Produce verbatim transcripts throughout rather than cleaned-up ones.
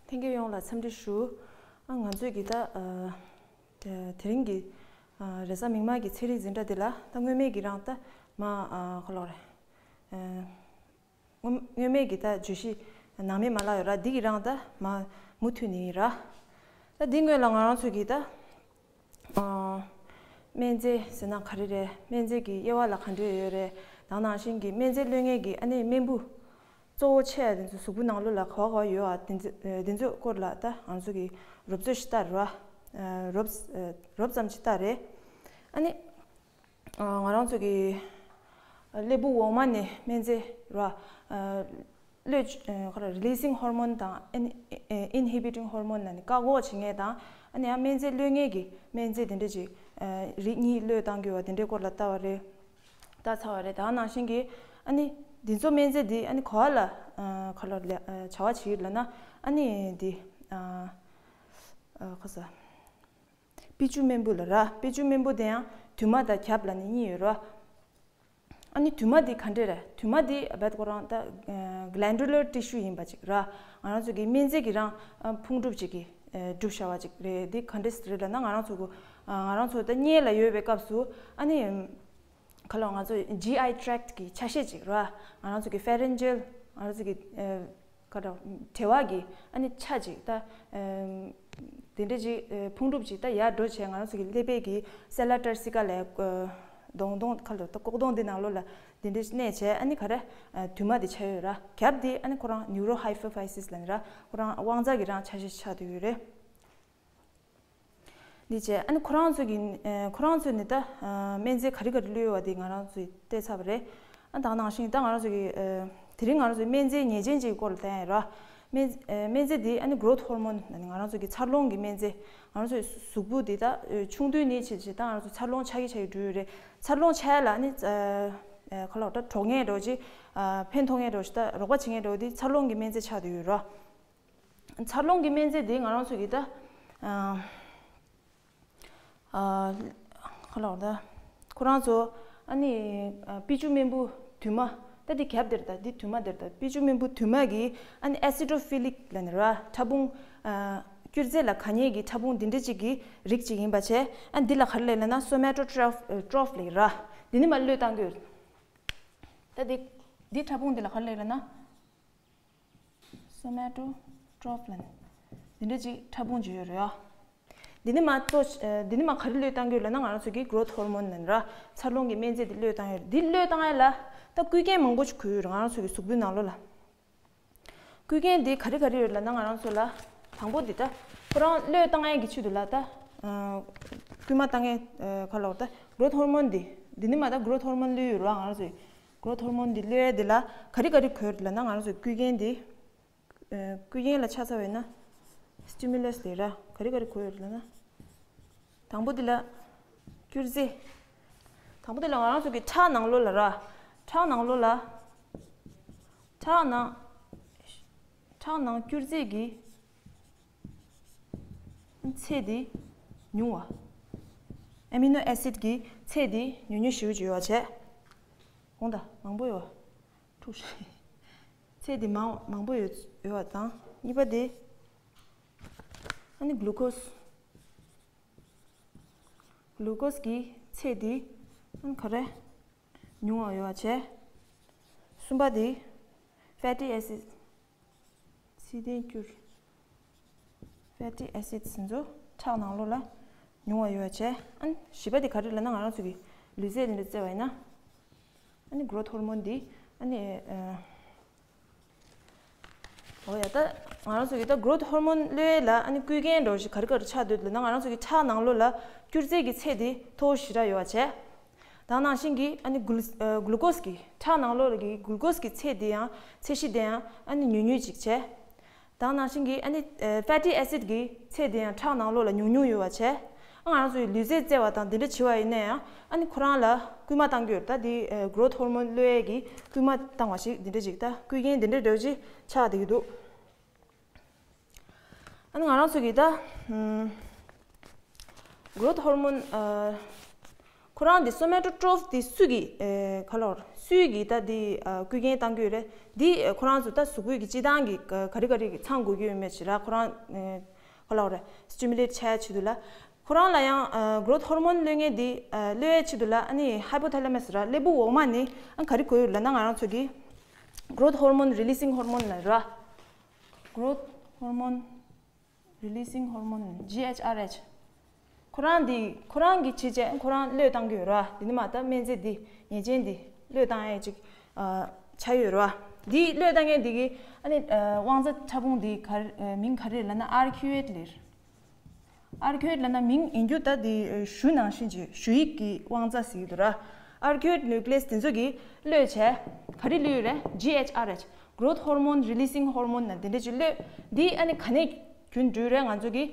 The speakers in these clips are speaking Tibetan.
ལྷན་རྒྱས་ཡོངས་ལ་འཚམས་འདྲི་ཞུ། ཨ་ང་ཚོས་ཀྱི་ད་ཨ་དེ་དེ་རིང་གི་ཨ་རེས་གཟའ་མིག་དམར་གྱི་ཚན་རིག་འཛིན་གྲྭ་འདི་ལ་ད་སྔོན་མའི་གི་རང་ད་མ་ཨ་ཁ་ལོ་རེད། ཨ་སྔོན་སྔོན་མའི་གི་ད་བརྗོད་གཞི་ནང་མེད་མ་ལག་ཡོད་ར། འདི་གི་རང་ད་མ་མུ་མཐུད་ནས་ཡིན་ར། ད་འདི་སྔོན་ལ་ང་རང་ཚོས་ཀྱི་ད་ཨ་སྨན་རྫས་ཟེར་ན་ག་རེ་རེད། སྨན་རྫས་ཀྱི་དབྱེ་བ་ལ་ག་འདྲ་ཡོད་རེད། དེ་ནང་བཞིན་གྱི་སྨན་རྫས་གློད་མཁན་གྱི་ཨ་ནི་རྨེན་བུ་གཙོ་བོ་ཆེ་བ་དེ་ཚོ་གཟུགས་པོ་ནང་ལོགས་ལ་ག་བ་ག་བ་ཡོད་ཨ། དེ་ཚོ་དེ་ཚོའི་སྐོར་ལ་ད་ང་ཚོ་གི་རོབ་ཚོད་ཞིག་ལྟ་ར། རོབ་རོབ་ཙམ་ཞིག་ལྟ་རེད། ཨ་ནི་ང་རང་ཚོ་གི་ཀླད་པའི་འོག་མ་ནས་སྨན་རྫས་ར། གློད་ཁོ་ར་releasing hormone དང་inhibiting hormone ལ་ནི་བཀག་འགོག་བྱེད་མཁན་དང་། ཨ་ནི་ཡང་སྨན་རྫས་གློད་མཁན་གྱི་སྨན་རྫས་དེ་འདྲ་ཅིག་རིགས་གཉིས་གློད་བཏང་དགོས་པ་དེ་འདྲའི་སྐོར་ལ་ལྟ་བ་རེད། ལྟ་ཚར་བ་རེད། དེ་ནང་བཞིན་གྱི་ཨ་ནི་འདི་ཚོ་སྨན་རྫས་འདི་ཨ་ནི་ག་བ་ལ་ཁ་ལོ་བྱ་བ་བྱེད་ཡོད་ལབ་ན། ཨ་ནི་འདི་ཁ་ས་པི་ཅུ་རྨེན་བུ་ལ་ར། པི་ཅུ་རྨེན་བུ་དེ་ཡང་དུ་མ་དང་རྒྱབ་ལ་ནི་གཉིས་ཡོད་ར། ཨ་ནི་དུ་མ་འདི་ག་འདྲས་རེད། དུ་མ་འདི་རྦད་ཁོ་རང་ད་glandular tissue ཡིན་པ་ཅིག་ར། ང་རང་ཚོ་གི་སྨན་རྫས་ཀྱི་རང་ཕུང་གྲུབ་ཅིག་གི་གྲུབ་བྱ་བ་ཅིག་རེད། འདི་ག་འདྲས་རེད་ལབ་ན། ང་རང་ཚོ་གི་ང་རང་ཚོ་ད་སྔོན་ལ་ཡོད་པའི་སྐབས་སུ་ཨ་ནི་ག་ལ་ང་ཚོ་GI tract གི་ཆ་ཤས་ཅིག་ར། ང་རང་ཚོ་གི་pharyngeal ང་རང་ཚོ་གི་ཀ་ད་གྲེ་བ་གི་ཨ་ནི་ཆ་ཅིག་ད་དེ་འདྲ་ཅིག་ཕུང་གྲུབ་ཅིག་ད་ཡར་འགྲོ་བྱས། ང་རང་ཚོ་གི་ཀླད་པའི་གི་སེ་ལ་ཏར་སི་ཀ་ལ་གདོང་གདོང་ཁ་ལ་ད་ལྐོག་གདོང་འདི་ནང་ལོགས་ལ་དེ་འདྲ་གནས་བྱས། ཨ་ནི་ག་རེ་དུ་མ་དེ་ཆགས་ཡོད་ར། རྒྱབ་དེ་ཨ་ནི་ཁོ་རང་neurohypophysis ལབ་ནི་ར། ཁོ་རང་དབང་རྩ་གི་རང་ཆ་ཤས་ཆགས་བསྡད་ཡོད་རེད། འདི་བྱས་ཨ་ནི་ཁོ་རང་ཚོ་གི་ཁོ་རང་ཚོས་ནི་ད་སྨན་རྫས་ག་རེ་ག་རེ་གློད་ཡོད་པ་དེ་ང་རང་ཚོས་བལྟས་ཚར་བ་རེད། ཨ་ད་ནང་བཞིན་ད་ང་རང་ཚོ་གི་དེ་རིང་ང་རང་ཚོས་སྨན་རྫས་ཉེས་ཅན་ཅིག་སྐོར་ལ་བལྟ་ཡ་ཡིན་ར། སྨན་སྨན་རྫས་དེ་ཨ་ནི་growth hormone ང་རང་ཚོ་གི་འཚར་ལོངས་ཀྱི་སྨན་རྫས། ང་རང་ཚོའི་གཟུགས་པོ་འདི་ད་ཆུང་དུས་ནས་བྱས་བྱས་ད་ང་རང་ཚོ་འཚར་ལོངས་ཆགས་ཀྱི་ཆགས་ཀྱི་འགྲོ་ཡོད་རེད། འཚར་ལོངས་ཆགས་ཡ་ལ་ཨ་ནི་ཁ་ལོག་ད་གྲོགས་ངན་འགྲོ་ཅིག་ཕན་ཐོགས་ངན་འགྲོ་ཞིག་ད་རོགས་པ་བྱེད་ངན་འགྲོ་དེ་འཚར་ལོངས་ཀྱི་སྨན་རྫས་ཆགས་བསྡད་ཡོད་ར། འཚར་ལོངས་ཀྱི་སྨན་རྫས་དེ་ང་རང་ཚོ་གི་ད་ཨ་ཁ་ལོག་ད་ཁོ་རང་ཚོ་ཨ་ནི་པི་ཅུ་རྨེན་བུ་དུ་མ་ད་འདི་རྒྱབ་དེར་ད་འདི་དུ་མ་དེར་ད་པི་ཅུ་རྨེན་བུ་དུ་མ་གི་ཨ་ནི་acidophilic ལབ་ནི་ར་ཕྲ་ཕུང་སྐྱུར་རྫས་ལ་དགའ་མཁན་གྱི་ཕྲ་ཕུང་འདི་འདྲ་ཅིག་གི་རིགས་ཅིག་ཡིན་པ་བྱས། ཨ་འདི་ལ་ག་རེ་ལབ་ན་somatotroph troph ལབ་ར། འདི་ནི་མ་གློད་བཏང་དགོས། ད་འདི་འདི་ཕྲ་ཕུང་འདི་ལ་ག་རེ་ལབ་ན། somatotroph ལབ་ནི་འདི་འདྲ་ཅིག་ཕྲ་ཕུང་ཅིག་ཡོད་རེད་ཨ། འདི་ནི་མ་གཙོ་འདི་ནི་མ་ག་རེ་གློད་བཏང་གི་ཡོད་ལབ་ན། ང་རང་ཚོ་གི་growth hormone ལབ་ནི་ར་འཚར་ལོངས་ཀྱི་སྨན་རྫས་འདི་གློད་བཏང་ཡོད་རེད། འདི་གློད་བཏང་ཡ་ལ་ད་བསྐུལ་མཁན་མང་པོ་ཅིག་དགོས་ཡོད་རེད། ང་རང་ཚོ་གི་གཟུགས་པོའི་ནང་ལོགས་ལ་བསྐུལ་མཁན་འདི་ག་རེ་ག་རེ་ཡོད་ལབ་ན། ང་རང་ཚོ་ལ་དང་པོ་འདི་ད་ཁོ་རང་གློད་བཏང་ཡ་གི་ཆེད་དུ་ལ་ད་བསྐུལ་མ་བཏང་ཡ་ག་ལོག་ད་growth hormone འདི་འདི་ནི་མ་ད་growth hormone གློད་ཡོད་རེད་ཨ། ང་རང་ཚོ་growth hormone འདི་གློད་ཡ་འདི་ལ་ག་རེ་ག་རེ་དགོས་ཡོད་ལབ་ན། ང་རང་ཚོ་བསྐུལ་མཁན་འདི་ཨ་བསྐུལ་མཁན་ལ་ཆ་ཚང་བས་ན་stimulus དེ་ར་ག་རེ་ག་རེ་དགོས་ཡོད་ལབ་ན། དང་པོ་འདི་ལ་སྐྱུར་རྫས། དང་པོ་འདི་ལ་ང་རང་ཚོ་གི་ཁྲག་ནང་ལོགས་ལ་ར། ཁྲག་ནང་ལོགས་ལ་ཁྲག་ནང་ཁྲག་ནང་སྐྱུར་རྫས་ཀྱི་ཚད་དེ་ཉུང་བ། amino acid གི་ཚད་དེ་ཉུང་ཉུང་ཞེ་པོ་ཅིག་ཡོད་པ་བྱས། འོང་ད་མང་པོ་ཡོད་པ། འཁྲུག་ཤེས། ཚད་དེ་མང་མང་པོ་ཡོད་ཡོད་པ་དང་། གཉིས་པ་དེ་ཨ་ནི་glucose glucose གི་ཚད་དེ་ཨ་ནི་ག་རེ་ཉུང་བ་ཡོད་པ་བྱས། གསུམ་པ་དེ་fatty acid ཚིལ་ལྡན་སྐྱུར། fatty acids ཚོ་ཁྲག་ནང་ལོགས་ལ་ཉུང་བ་ཡོད་པ་བྱས། ཨ་ནི་བཞི་པ་དེ་ག་རེ་ལབ་ན། ང་རང་ཚོ་གི་ལུས་རྫས་འདི་འདྲ་བརྩི་བ་ཡིན་ན། ཨ་ནི་growth hormone འདི་ཨ་ནི་ཨ། འོ་ཡ། ད་ང་རང་ཚོ་གི་ད་growth hormone གློད་ཡས་ལ་ཨ་ནི་བསྐུལ་མཁན་འདྲ་བོ་ཞིག་ག་རེ་ག་རེ་ཆགས་སྡོད་ལབ་ན། ང་རང་ཚོ་གི་ཁྲག་ནང་ལོགས་ལ་སྐྱུར་རྫས་ཀྱི་ཚད་དེ་མཐོ་བོ་ཞེ་དྲག་ཡོད་པ་བྱས། དེ་ནང་བཞིན་གྱི་ཨ་ནི་glu- ཨ་glucose གི་ཁྲག་ནང་ལོགས་ལ་གི་glucose གི་ཚད་དེ་ཡང་ཚད་གཞི་དེ་ཡང་ཨ་ནི་ཉུང་ཉུང་ཅིག་བྱས། དེ་ནང་བཞིན་གྱི་ཨ་ནི་ཨ་fatty acid གི་ཚད་དེ་ཡང་ཁྲག་ནང་ལོགས་ལ་ཉུང་ཉུང་ཡོད་པ་བྱས། ཨ་ང་རང་ཚོའི་ལུས་རྫས་བཙལ་བ་དང་དེ་འདྲ་བྱེད་པ་ཡིན་ན་ཡང་ཨ་ནི་ཁོ་རང་ལ་སྐུལ་མ་བཏང་གི་ཡོད་རེད། ད་དེ་growth hormone གློད་ཡས་ཀྱི་སྐུལ་མ་བཏང་བ་ཞིག་དེ་འདྲ་ཅིག་ད་བསྐུལ་མཁན་དེ་འདྲ་འདྲ་བོ་ཅིག་ཆགས་བསྡད་ཀྱི་འདུག་ཨ་ནི་ང་རང་ཚོ་གི་ད་ཨམ་growth hormone ཨ་ ཁོ་རང་འདི་སོ་མེ་ཊོ་ཊོ་ཕིག་འདི་སུ་གི་ཨེ་ག་ལོར་སུའི་གི་ད་འདི་ཨ་རྐུ་མཁན་བཏང་གི་ཡོད་རེད། འདི་ཨེ་ཁོ་རང་ཚོ་ད་གཟུགས་པོའི་གི་སྤྱི་བཏང་གི་ག་ག་རེ་ག་རེ་གི་ཚང་དགོས་ཀྱི་ཡོད་མེད་ཅིག་ར། ཁོ་རང་ཨེ་ག་ལོར་སི་ཊི་མུ་ལེ་ཊི་བྱ་ཡ་ཆེད་དུ་ལ། ཁོ་རང་ལ་ཡང་གྷི་རོ་ཐི་ཧོར་མོན་གློད་མཁན་འདི་ཨ་གློད་ཡ་ཆེད་དུ་ལ་ཨ་ནི་ཧའི་པོ་ཐ་ལ་མ་སི་ར་ཀླད་པའི་འོག་མ་ནི་ཨ་ག་རེ་དགོས་ཡོད་ལབ་ན་ང་རང་ཚོ་གི་གྷི་རོ་ཐི་ཧོར་མོན་རི་ལི་སིང་ཧོར་མོན་ལབ་ར། གྷི་རོ་ཐི་ཧོར་མོན་རི་ལི་སིང་ཧོར་མོན་ཇི་ཨེཆ་ཨར་ཨེཆ། ཁོ་རང་འདི་ཁོ་རང་གི་བྱས་རྗེས་ཁོ་རང་གློད་བཏང་གི་ཡོད་ར། འདི་ནི་མ་ད་སྨན་རྫས་འདི་ཉེས་ཅན་འདི་གློད་བཏང་ཡས་ཅིག་ཨ་ཆ་ཡོད་ར། འདི་གློད་བཏང་མཁན་འདི་གི་ཨ་ནི་ཨ་དབང་རྩ་ཕྲ་ཕུང་འདི་ག་རེ་ཨ་མིང་ག་རེ་ལབ་ན་ཨར་ཁྱུ་ཨེཊ་ལབ་ར། ཨར་ཁྱུ་ཨེཊ་ལབ་ན་མིང་ཡིན་རྒྱུ་ད་འདི་ཨ་གཞུ་ནང་བཞིན་གྱི་གཞུ་ཡིག་གི་དབང་རྩ་ཟེར་གྱི་འདུག་ར། ཨར་ཁྱུ་ཨེཊ་ནིའུ་ཀི་ལེ་སི་འདི་ཚོ་གི་གློད་བྱས་ག་རེ་གློད་ཡོད་རེད། ཇི་ཨེཆ་ཨར་ཨེཆ། གྷི་རོ་ཐི་ཧོར་མོན་རི་ལི་སིང་ཧོར་མོན་ན་འདི་འདྲ་ཅིག་གློད། འདི་ཨ་ནི་ག་ནས་རྒྱུན་འགྲུལ་རེད། ང་ཚོ་གི་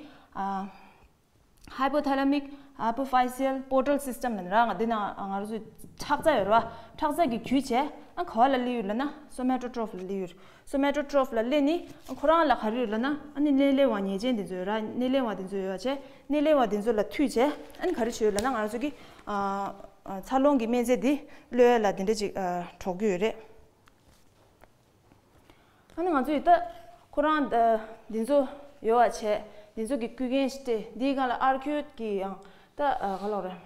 ཨ་Hypothalamus hypophyseal portal system ལབ་ནི་ར། ང་འདི་ན་ང་རང་ཚོའི་ཁྲག་རྩ་ཡོད་ར། ཁྲག་རྩ་གི་བརྒྱུད་བྱས་ཨ་ག་བ་ལ་སླེབས་ཡོད་ལབ་ན་སོ་མེ་ཊོ་ཊོ་ཕིག་ལ་སླེབས་ཡོད། སོ་མེ་ཊོ་ཊོ་ཕིག་ལ་སླེབས་ནི་ཨ་ཁོ་རང་ལ་ག་རེ་ཡོད་ལབ་ན་ཨ་ནི་སྣེ་ལེན་པ་ཉེས་ཅན་དེ་ཚོ་ཡོད་ར། སྣེ་ལེན་པ་དེ་ཚོ་ཡོད་བྱས་སྣེ་ལེན་པ་དེ་ཚོ་ལ་མཐུད་བྱས་ཨ་ནི་ག་རེ་བྱས་ཡོད་ལབ་ན་ང་རང་ཚོ་གི་ཨ་ཨ་འཚར་ལོངས་ཀྱི་སྨན་རྫས་འདི་གློད་ཡ་ལ་དེ་འདྲ་ཅིག་ཨ་གྲོགས་ཀྱི་ཡོད་རེད། ཨ་ནི་ང་ཚོས་ད་ཁོ་རང་ད་འདི་ཚོ་ཡོད་པ་བྱས། འདི་ཚོ་གི་རྐུ་མཁན་ཞིག་སྟེ་འདིའི་སྒང་ལ་ཨར་ཁྱུ་ཨེཊ་གི་ཡང་ད་ཨ་ག་ལབ་རེད།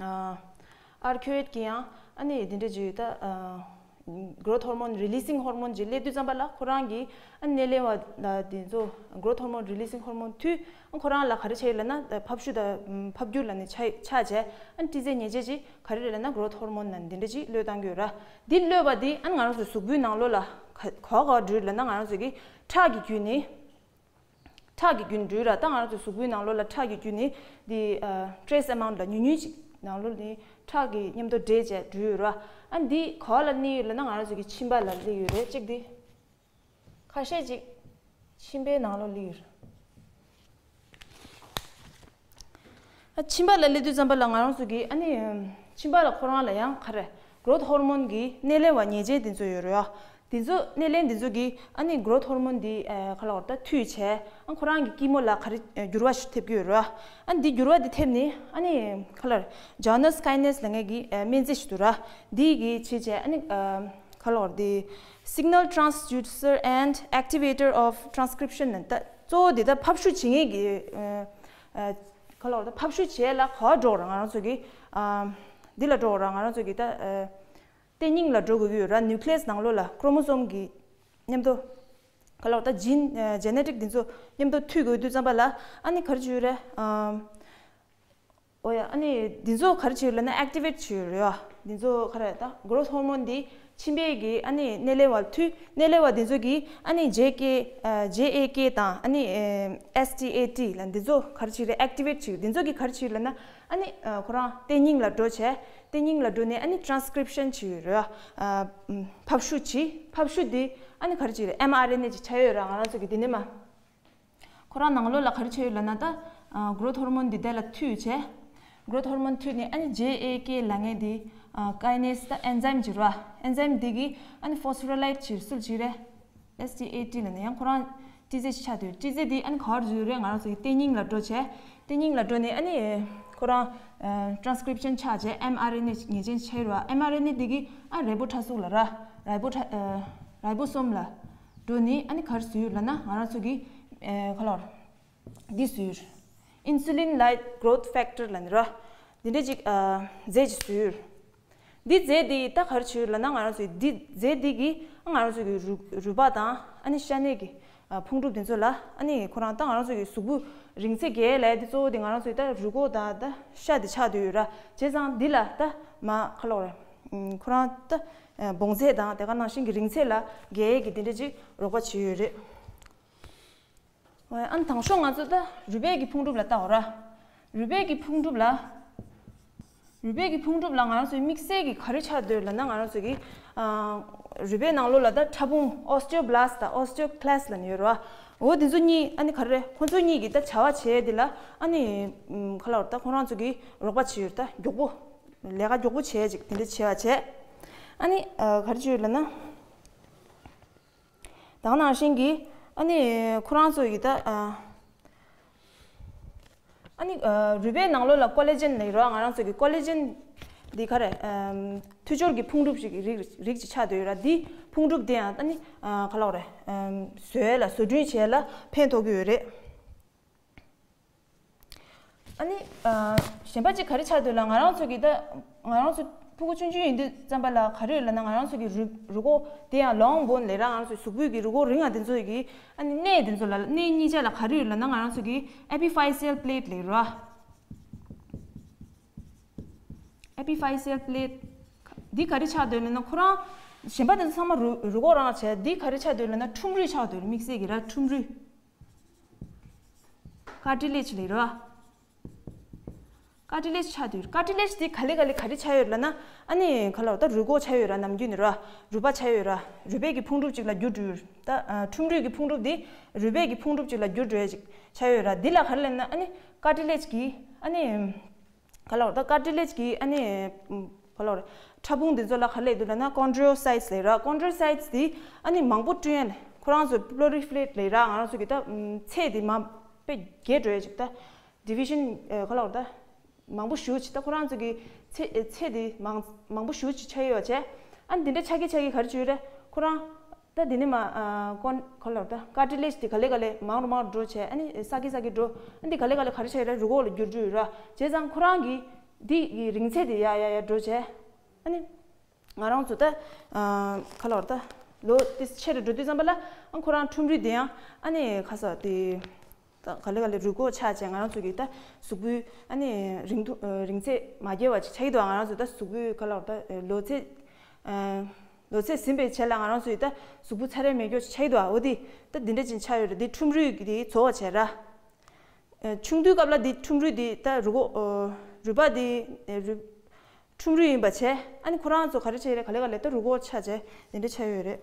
ཨ་ཨར་ཁྱུ་ཨེཊ་གི་ཡང་ཨ་ནི་འདི་འདྲ་ཅིག་ད་ཨ་གྷི་རོ་ཐི་ཧོར་མོན་རི་ལི་སིང་ཧོར་མོན་ཅིག་སླེབས་དུས་ཙམ་པ་ལ་ཁོ་རང་གི་ཨ་ནི་སྣེ་ལེན་པ་ལ་འདི་ཚོ་གྷི་རོ་ཐི་ཧོར་མོན་རི་ལི་སིང་ཧོར་མོན་མཐུད་ཨ་ཁོ་རང་ལ་ག་རེ་བྱས་ཡོད་ལབ་ན་ཕབ་ཤུགས་དང་ཕབ་སྒྱུར་ལབ་ནི་ཆགས་ཆགས་བྱས་ཨ་ནི་སྤྲི་རྫས་ཉེས་ཅན་ཅིག་ག་རེ་རེད་ལབ་ན་གྷི་རོ་ཐི་ཧོར་མོན་ལབ་ནི་འདི་འདྲ་ཅིག་གློད་བཏང་གི་ཡོད་ར། འདི་གློད་པ་འདི་ཨ་ནི་ང་རང་ཚོའི་གཟུགས་པོའི་ནང་ལོགས་ལ་ག་ག་བ་ག་བ་འགྲུལ་ལབ་ན་ང་རང་ཚོ་གི་ཁྲག་གི་བརྒྱུད་ནས་ཁྲག་གི་བརྒྱུད་འགྲུལ་ར། ད་ང་རང་ཚོའི་གཟུགས་པོའི་ནང་ལོགས་ལ་ཁྲག་གི་བརྒྱུད་ནས་འདི་ཨ་ཊེ་རེ་སི་ཨེ་མའུནཊ་ལ་ཉུང་ཉུང་ཅིག་ནང་ལོགས་ནས་ཁྲག་གི་མཉམ་དུ་འདྲེས་བྱས་འགྲུལ་ཡོད་ར། ཨ་ནི་འདི་ག་བ་ལ་གནས་ཡོད་ལབ་ན་ང་རང་ཚོ་གི་མཆིན་པ་ལ་སླེབས་ཡོད་རེད། གཅིག་འདི། ཁ་ཤས་ཅིག་མཆིན་པའི་ནང་ལོགས་སླེབས་ཡོད་རེད། ཨ་མཆིན་པ་ལ་སླེབས་དུས་ཙམ་པ་ལ་ང་རང་ཚོ་གི་ཨ་ནི་མཆིན་པ་ལ་ཁོ་རང་ལ་ཡང་ག་རེ་གྷི་རོ་ཐི་ཧོར་མོན་གྱི་སྣེ་ལེན་པ་ཉེས་ཅན་དེ་ཚོ་ཡོད་རེད་བ། དེ་ཚོ་སྣེ་ལེན་དེ་ཚོ་གིས་ཨ་ནི་གྷི་རོ་ཐི་ཧོར་མོན་འདི་ཨ་ག་ལབ་དགོས་རེད་ད་མཐུད་བྱས་ཨ་ཁོ་རང་གི་སྐྱི་མོ་ལ་ག་རེ་འགྱུར་བ་ཞིག་ཐེབས་ཀྱི་ཡོད་རེད་བ། ཨ་ནི་འདི་འགྱུར་བ་འདི་ཐེབས་ནས་ཨ་ནི་ག་ལབ་རེད་ཇོ་ནས་ཀའི་ནེ་སི་ལབ་མཁན་གྱི་ཨ་སྨན་རྫས་ཤིག་འདུག་ར། འདི་གིས་བྱས་བྱས་ཨ་ནི་ཨ་ག་ལབ་དགོས་རེད་དེ། Signal transducer and activator of transcription ནི་ད་གཙོ་བོ་འདི་ད་ཕབ་བཤུ་བྱེད་མཁན་གྱི་ཨ་ཨ་ག་ལབ་དགོས་རེད་ད་ཕབ་བཤུ་བྱེད་ལ་ག་པར་འགྲོ་དགོས་རེད། ང་རང་ཚོ་གི་ཨ་འདི་ལ་འགྲོ་དགོས་རེད། ང་རང་ཚོ་གི་ད་ཨ་ལྟེ་སྙིང་ལ་འགྲོ་དགོས་ཀྱི་ཡོད་ར། ནིའུ་ཀི་ལེ་སི་ནང་ལོགས་ལ་ཀྲོ་མོ་སོམ་གྱི་མཉམ་དུ་ག་ལབ་དགོས་རེད་ད་ཇིན་ཨ་ཇེ་ནེ་ཊིག་འདི་ཚོ་མཉམ་དུ་མཐུད་དགོས་དུས་ཙམ་པ་ལ་ཨ་ནི་ག་རེ་བྱེད་ཀྱི་ཡོད་རེད། ཨ་ཨོ་ཡ། ཨ་ནི་འདི་ཚོ་ག་རེ་བྱེད་ཀྱི་ཡོད་ལབ་ན་ཨེག་ཊི་ཝེཊ་བྱེད་ཀྱི་ཡོད་རེད་བ། འདི་ཚོ་ག་རེ་ད་གྷི་རོ་ཐི་ཧོར་མོན་འདི་མཆིན་པའི་གི་ཨ་ནི་སྣེ་ལེན་པ་མཐུད་སྣེ་ལེན་པ་འདི་ཚོ་གིས་ཨ་ནི་ཇེ་ཀེ་ཨ་ཇེ་ཨེ་ཀེ་དང་ཨ་ནི་ཨེ་ཨེས་ཊི་ཨེ་ཊི་ལབ་འདི་ཚོ་ག་རེ་བྱེད་ཀྱི་རེད། ཨེག་ཊི་ཝེཊ་བྱེད་ཀྱི། འདི་ཚོ་གིས་ག་རེ་བྱེད་ཀྱི་ཡོད་ལབ་ན་ཨ་ནི་ཨ་ཁོ་རང་ལྟེ་སྙིང་ལ་འགྲོ་བྱས་ལྟེ་སྙིང་ལ་འགྲོ་ནས་ཨ་ནི་ཊེ་རན་སི་ཀི་རིབ་ཤན་བྱེད་ཀྱི་ཡོད་རེད་བ། ཨ་ཕབ་བཤུ་བྱེད། ཕབ་བཤུ་འདི་ཨ་ནི་ག་རེ་བྱེད་ཀྱི་རེད། ཨེམ་ཨར་ཨེན་ཨེ་ཅིག་ཆགས་ཡོད་ར། ང་རང་ཚོ་གི་འདི་ནས་མ། ཁོ་རང་ནང་ལོགས་ལ་ག་རེ་བྱས་ཡོད་ལབ་ན་ད་ཨ་གྷི་རོ་ཐི་ཧོར་མོན་འདི་དེ་ལ་མཐུད་བྱས། གྷི་རོ་ཐི་ཧོར་མོན་མཐུད་ནས་ཨ་ནི་ཇེ་ཨེ་ཀེ་ལབ་མཁན་འདི་ཨ་ཀའི་ནེ་སི་ད་ཨེན་ཛའིམ་ཅིག་རེད་བ། ཨེན་ཛའིམ་འདི་གིས་ཨ་ནི་ཕོ་སི་ཕོ་རི་ལའིཌ་ཅིག་སུ་ལ་བྱེད་ཀྱི་རེད། ཨེས་ཊི་ཨེ་ཊི་ལབ་ནས་ཡང་ཁོ་རང་སྤྲི་རྫས་ཤིག་ཆགས་འདུག་སྤྲི་རྫས་འདི་ཨ་ནི་ག་པར་འགྲོ་གི་རེད། ང་རང་ཚོ་གི་ལྟེ་སྙིང་ལ་འགྲོ་བྱས། ལྟེ་སྙིང་ལ་འགྲོ་ནས་ཨ་ནི་ཁོ་རང་ཨ་ཊེ་རན་སི་ཀི་རིབ་ཤན་ཆགས་བྱས་ཨེམ་ཨར་ཨེན་ཨེ་ངེས་ཅན་ཆགས་ཡོད་རེད་བ། ཨེམ་ཨར་ཨེན་ཨེ་འདི་གིས་ཨ་རིལ་བུ་ཕྲ་གཟུགས་ལབ་ར། རིལ་བུ་ཕྲ་ཨ་རིལ་བུ་སོམ་ལ་འགྲོ་ནས་ཨ་ནི་ག་རེ་བཟོས་ཡོད་ལབ་ན་ང་རང་ཚོ་གི་ཨ་ག་ལབ་དགོས་རེད། འདི་བཟོས་ཡོད་རེད། Insulin like growth factor ལབ་ནི་ར། འདི་འདྲ་ཅིག་ཨ་རྫས་ཅིག་བཟོས་ཡོད་རེད། འདི་རྫས་འདི་ད་ག་རེ་བྱེད་ཡོད་ལབ་ན་ང་རང་ཚོའི་འདི་རྫས་འདི་གིས་ང་རང་ཚོ་གི་རུས་རུས་པ་དང་ཨ་ནི་ཤ་གནད་ཀྱི་ཨ་ཕུང་གྲུབ་དེ་ཚོ་ལ་ཨ་ནི་ཁོ་རང་ད་ང་རང་ཚོ་གི་གཟུགས་པོ་རིང་ཚད་རྒྱས་ལབ་ཡ་དེ་གཙོ་བོ་དེ་ང་རང་ཚོའི་ད་རུས་ཁོག་དང་ད་ཤ་དེ་ཆགས་བསྡད་ཡོད་ར། བྱས་ཙང་འདི་ལ་ད་མ་ག་ལབ་དགོས་རེད། ཁོ་རང་ད་བོངས་ཚད་དང་དེ་ག་ནང་བཞིན་གྱི་རིང་ཚད་ལ་རྒྱས་ཡས་ཀྱི་དེ་འདྲ་ཅིག་རོགས་པ་བྱེད་ཡོད་རེད། ཨ་ནི་དང་ཤོག་ང་ཚོ་ད་རུས་པའི་གི་ཕུང་གྲུབ་ལ་ལྟ་འོ་ར། རུས་པའི་གི་ཕུང་གྲུབ་ལ། རུས་པའི་གི་ཕུང་གྲུབ་ལ་ང་རང་ཚོའི་དམིགས་བསལ་གྱི་ག་རེ་ཆགས་སྡོད་ལབ་ན་ང་རང་ཚོ་གི་ཨ་རུས་པའི་ནང་ལོགས་ལ་ད་ཕྲ་ཕུང་ཨོ་སི་ཊི་ཡོ་བྷི་ལ་སི་ཊི་དང་ཨོ་སི་ཊི་ཡོ་ཀི་ལ་སི་ཊི་ལབ་ནི་ཡོད་རེད་བ། འོ་དེ་ཚོ་གཉིས་ཨ་ནི་ག་རེ་རེད། ཁོ་ཚོ་གཉིས་ཀྱི་ད་བྱ་བ་བྱས་དེ་ལ་ཨ་ནི་ཨམ་ག་ལབ་དགོས་རེད། ད་ཁོ་རང་ཚོ་གི་རོགས་པ་བྱེད་ཡོད་རེད། ད་མགྱོགས་པོ་ལས་ཀ་མགྱོགས་པོ་བྱས་ཅིག་དེ་འདྲ་བྱས་པ་བྱས། ཨ་ནི་ཨ་ག་རེ་བྱེད་ཡོད་ལབ་ན། ད་ག་ནང་བཞིན་གྱི་ཨ་ནི་ཁོ་རང་ཚོ་ཡི་ད་ཨ་ཨ་ ཨ་ནི་རུས་པའི་ནང་ལོགས་ལ་ཀོ་ལེ་ཇེན་ལབ་ཡོད་ར། ང་རང་ཚོ་གི་ཀོ་ལེ་ཇེན་འདི་ག་རེ་མཐུད་སྦྱོར་གྱི་ཕུང་གྲུབ་ཅིག་རིགས་རིགས་ཅིག་ཆགས་བསྡད་ཡོད་ར། འདི་ཕུང་གྲུབ་འདི་ཡང་ཨ་ནི་ག་ལབ་རེད། བཟོ་ཡས་ལ་བཟོ་སྐྲུན་བྱེད་ཡས་ལ་ཕན་ཐོགས་ཀྱི་ཡོད་རེད། ཨ་ནི། གཞན་པ་གཅིག་ག་རེ་ཆགས་འདུག་ལ། ང་རང་ཚོ་གི་ད། ང་རང་ཚོ་ཕྲུ་གུ་ཆུང་ཆུང་ཡིན་དུས་ཙམ་པ་ལ་ག་རེ་ཡོད་ལབ་ན། ང་རང་ཚོ་གི་རུས་རུས་ཁོག་དེ་ཡང་long bone ལབ་ར། ང་རང་ཚོའི་གཟུགས་པོའི་གི་རུས་ཁོག་རིང་བ་དེ་ཚོ་གི་ཨ་ནི་སྣེ་དེ་ཚོ་ལ། སྣེ་གཉིས་ཆ་ལ་ག་རེ་ཡོད་ལབ་ན། ང་རང་ཚོ་གི་epiphyseal plate ལབ་ར། epiphyseal plate འདི་ག་རེ་ཆགས་འདུག་ལབ་ན། ཁོ་རང་གཞན་པ་དེ་ཚོ་ཚང་མ་རུས་རུས་ཁོག་རང་བྱས། འདི་ག་རེ་ཆགས་འདུག་ལབ་ན། ཁྲུམ་རུས་ཆགས་འདུག་དམིགས་བསལ་གྱི་ར། ཁྲུམ་རུས། ཀར་ཊི་ལེཇ་ལབ་ར། ཀར་ཊི་ལེཇ་ཆགས་འདུག་ཀར་ཊི་ལེཇ་དེ་ག་ལེ་ག་ལེ་ག་རེ་ཆགས་ཡོད་ལབ་ན། ཨ་ནི་ག་ལབ་ད། རུས་ཁོག་ཆགས་ཡོད་ར། ནམ་རྒྱུན་ནས་ར་རུས་པ་ཆགས་ཡོད་ར། རུས་པའི་གི་ཕུང་གྲུབ་ཅིག་ལ་འགྱུར་འགྲོ་ཡོད་ད། ཨ། ཁྲུམ་རུས་ཀྱི་ཕུང་གྲུབ་དེ་རུས་པའི་གི་ཕུང་གྲུབ་ཅིག་ལ་འགྱུར་འགྲོ་ཡ་ཅིག་ཆགས་ཡོད་ར། འདི་ལ་ག་རེ་ལབ་ན། ཨ་ནི་ཀར་ཊི་ལེཇ་གི་ཨ་ནི་ག་ལབ་ར། ད་ཀར་ཊི་ལེཇ་གི་ཨ་ནི་ག་ལབ་ར། ཕྲ་ཕུང་དེ་ཚོ་ལ་ག་རེ་ལབ་འདུག་ལབ་ན། chondriocytes ལབ་ར། chondriocytes དེ་ཨ་ནི་མང་པོ་བསྐྲུན་ཡ་ལ། ཁོ་རང་ཚོ་proliferate ལབ་ར། ང་རང་ཚོ་གི་ད་ཚད་དེ་མ་དཔེ་རྒྱས་འགྲོ་ཡ་ཅིག་ད་division ཨ། ག་ལབ་ར། ད་མང་པོ་ཞེ་ཅིག་ད་ཁོ་རང་ཚོ་གི་ཚད་ཚད་དེ་མང་མང་པོ་ཞེ་ཅིག་ཆགས་ཡོད་བྱས། ཨ་ནི་དེ་འདྲ་ཆགས་ཀྱི་ཆགས་ཀྱི་ག་རེ་བྱེད་ཡོད་རེད། ཁོ་རང་ད་དེ་ནས་མ། ཨ། ཀོན་ག་ལབ་ར། ད་ཀར་ཊི་ལེཇ་དེ་ག་ལེ་ག་ལེ་མང་རུ་མང་རུ་འགྲོ་བྱས། ཨ་ནི་སག་གི་སག་གི་འགྲོ། ཨ་ནི་དེ་ག་ལེ་ག་ལེ་ག་རེ་ཆགས་ཡོད་རེད། རུས་ཁོག་ལ་འགྱུར་འགྲོ་ཡོད་ར། བྱས་ཙང་ཁོ་རང་གི་འདི་གི་རིང་ཚད་དེ་ཡར་ཡར་ཡར་འགྲོ་བྱས། ཨ་ནི་ང་རང་ཚོ་ད། ཨ། ག་ལབ་ར། ད་ལོ་དེ་ཆེ་རུ་འགྲོ་དུས་ཙམ་པ་ལ། ཨ། ཁོ་རང་ཁྲུམ་རུས་དེ་ཡང་ཨ་ནི་ག་ས་དེ་ད་ག་ལེ་ག་ལེ་རུས་ཁོག་ཆགས་བྱས། ང་རང་ཚོ་གི་ད་གཟུགས་པོའི་ཨ་ནི་རིང་ཐུང་། ཨ། རིང་ཚད་མ་རྒྱས་པ་ཅིག་ཆགས་ཀྱི་འདུག་ང་རང་ཚོ་ད་གཟུགས་པོའི་ག་ལབ་ར། ད་ལོ་ཚད། ཨ། ལོ་ཚད་ཟིན་པའི་རྗེས་ལ་ང་རང་ཚོ་ཡི་ད་གཟུགས་པོ་ཚ་རེག་མེད་མཁན་ཅིག་ཆགས་ཀྱི་འདུག་འོ་དེ་ད་འདི་འདྲ་ཅིག་ཆགས་ཡོད་རེད། འདི་ཁྲུམ་རུས་ཀྱི་དེ་རྫོགས་པ་བྱས་ར། ཨ། ཆུང་དུས་སྐབས་ལ་འདི་ཁྲུམ་རུས་འདི་ད་རུས་ཁོག་ཨ། རུས་པ་འདི། ཨ། རུས། ཁྲུམ་རུས་ཡིན་པ་བྱས། ཨ་ནི་ཁོ་རང་ཚོ་ག་རེ་བྱས་རེད། ག་ལེ་ག་ལེ་ད་རུས་ཁོག་ཆགས་བྱས་འདི་འདྲ་ཆགས་ཡོད་རེད།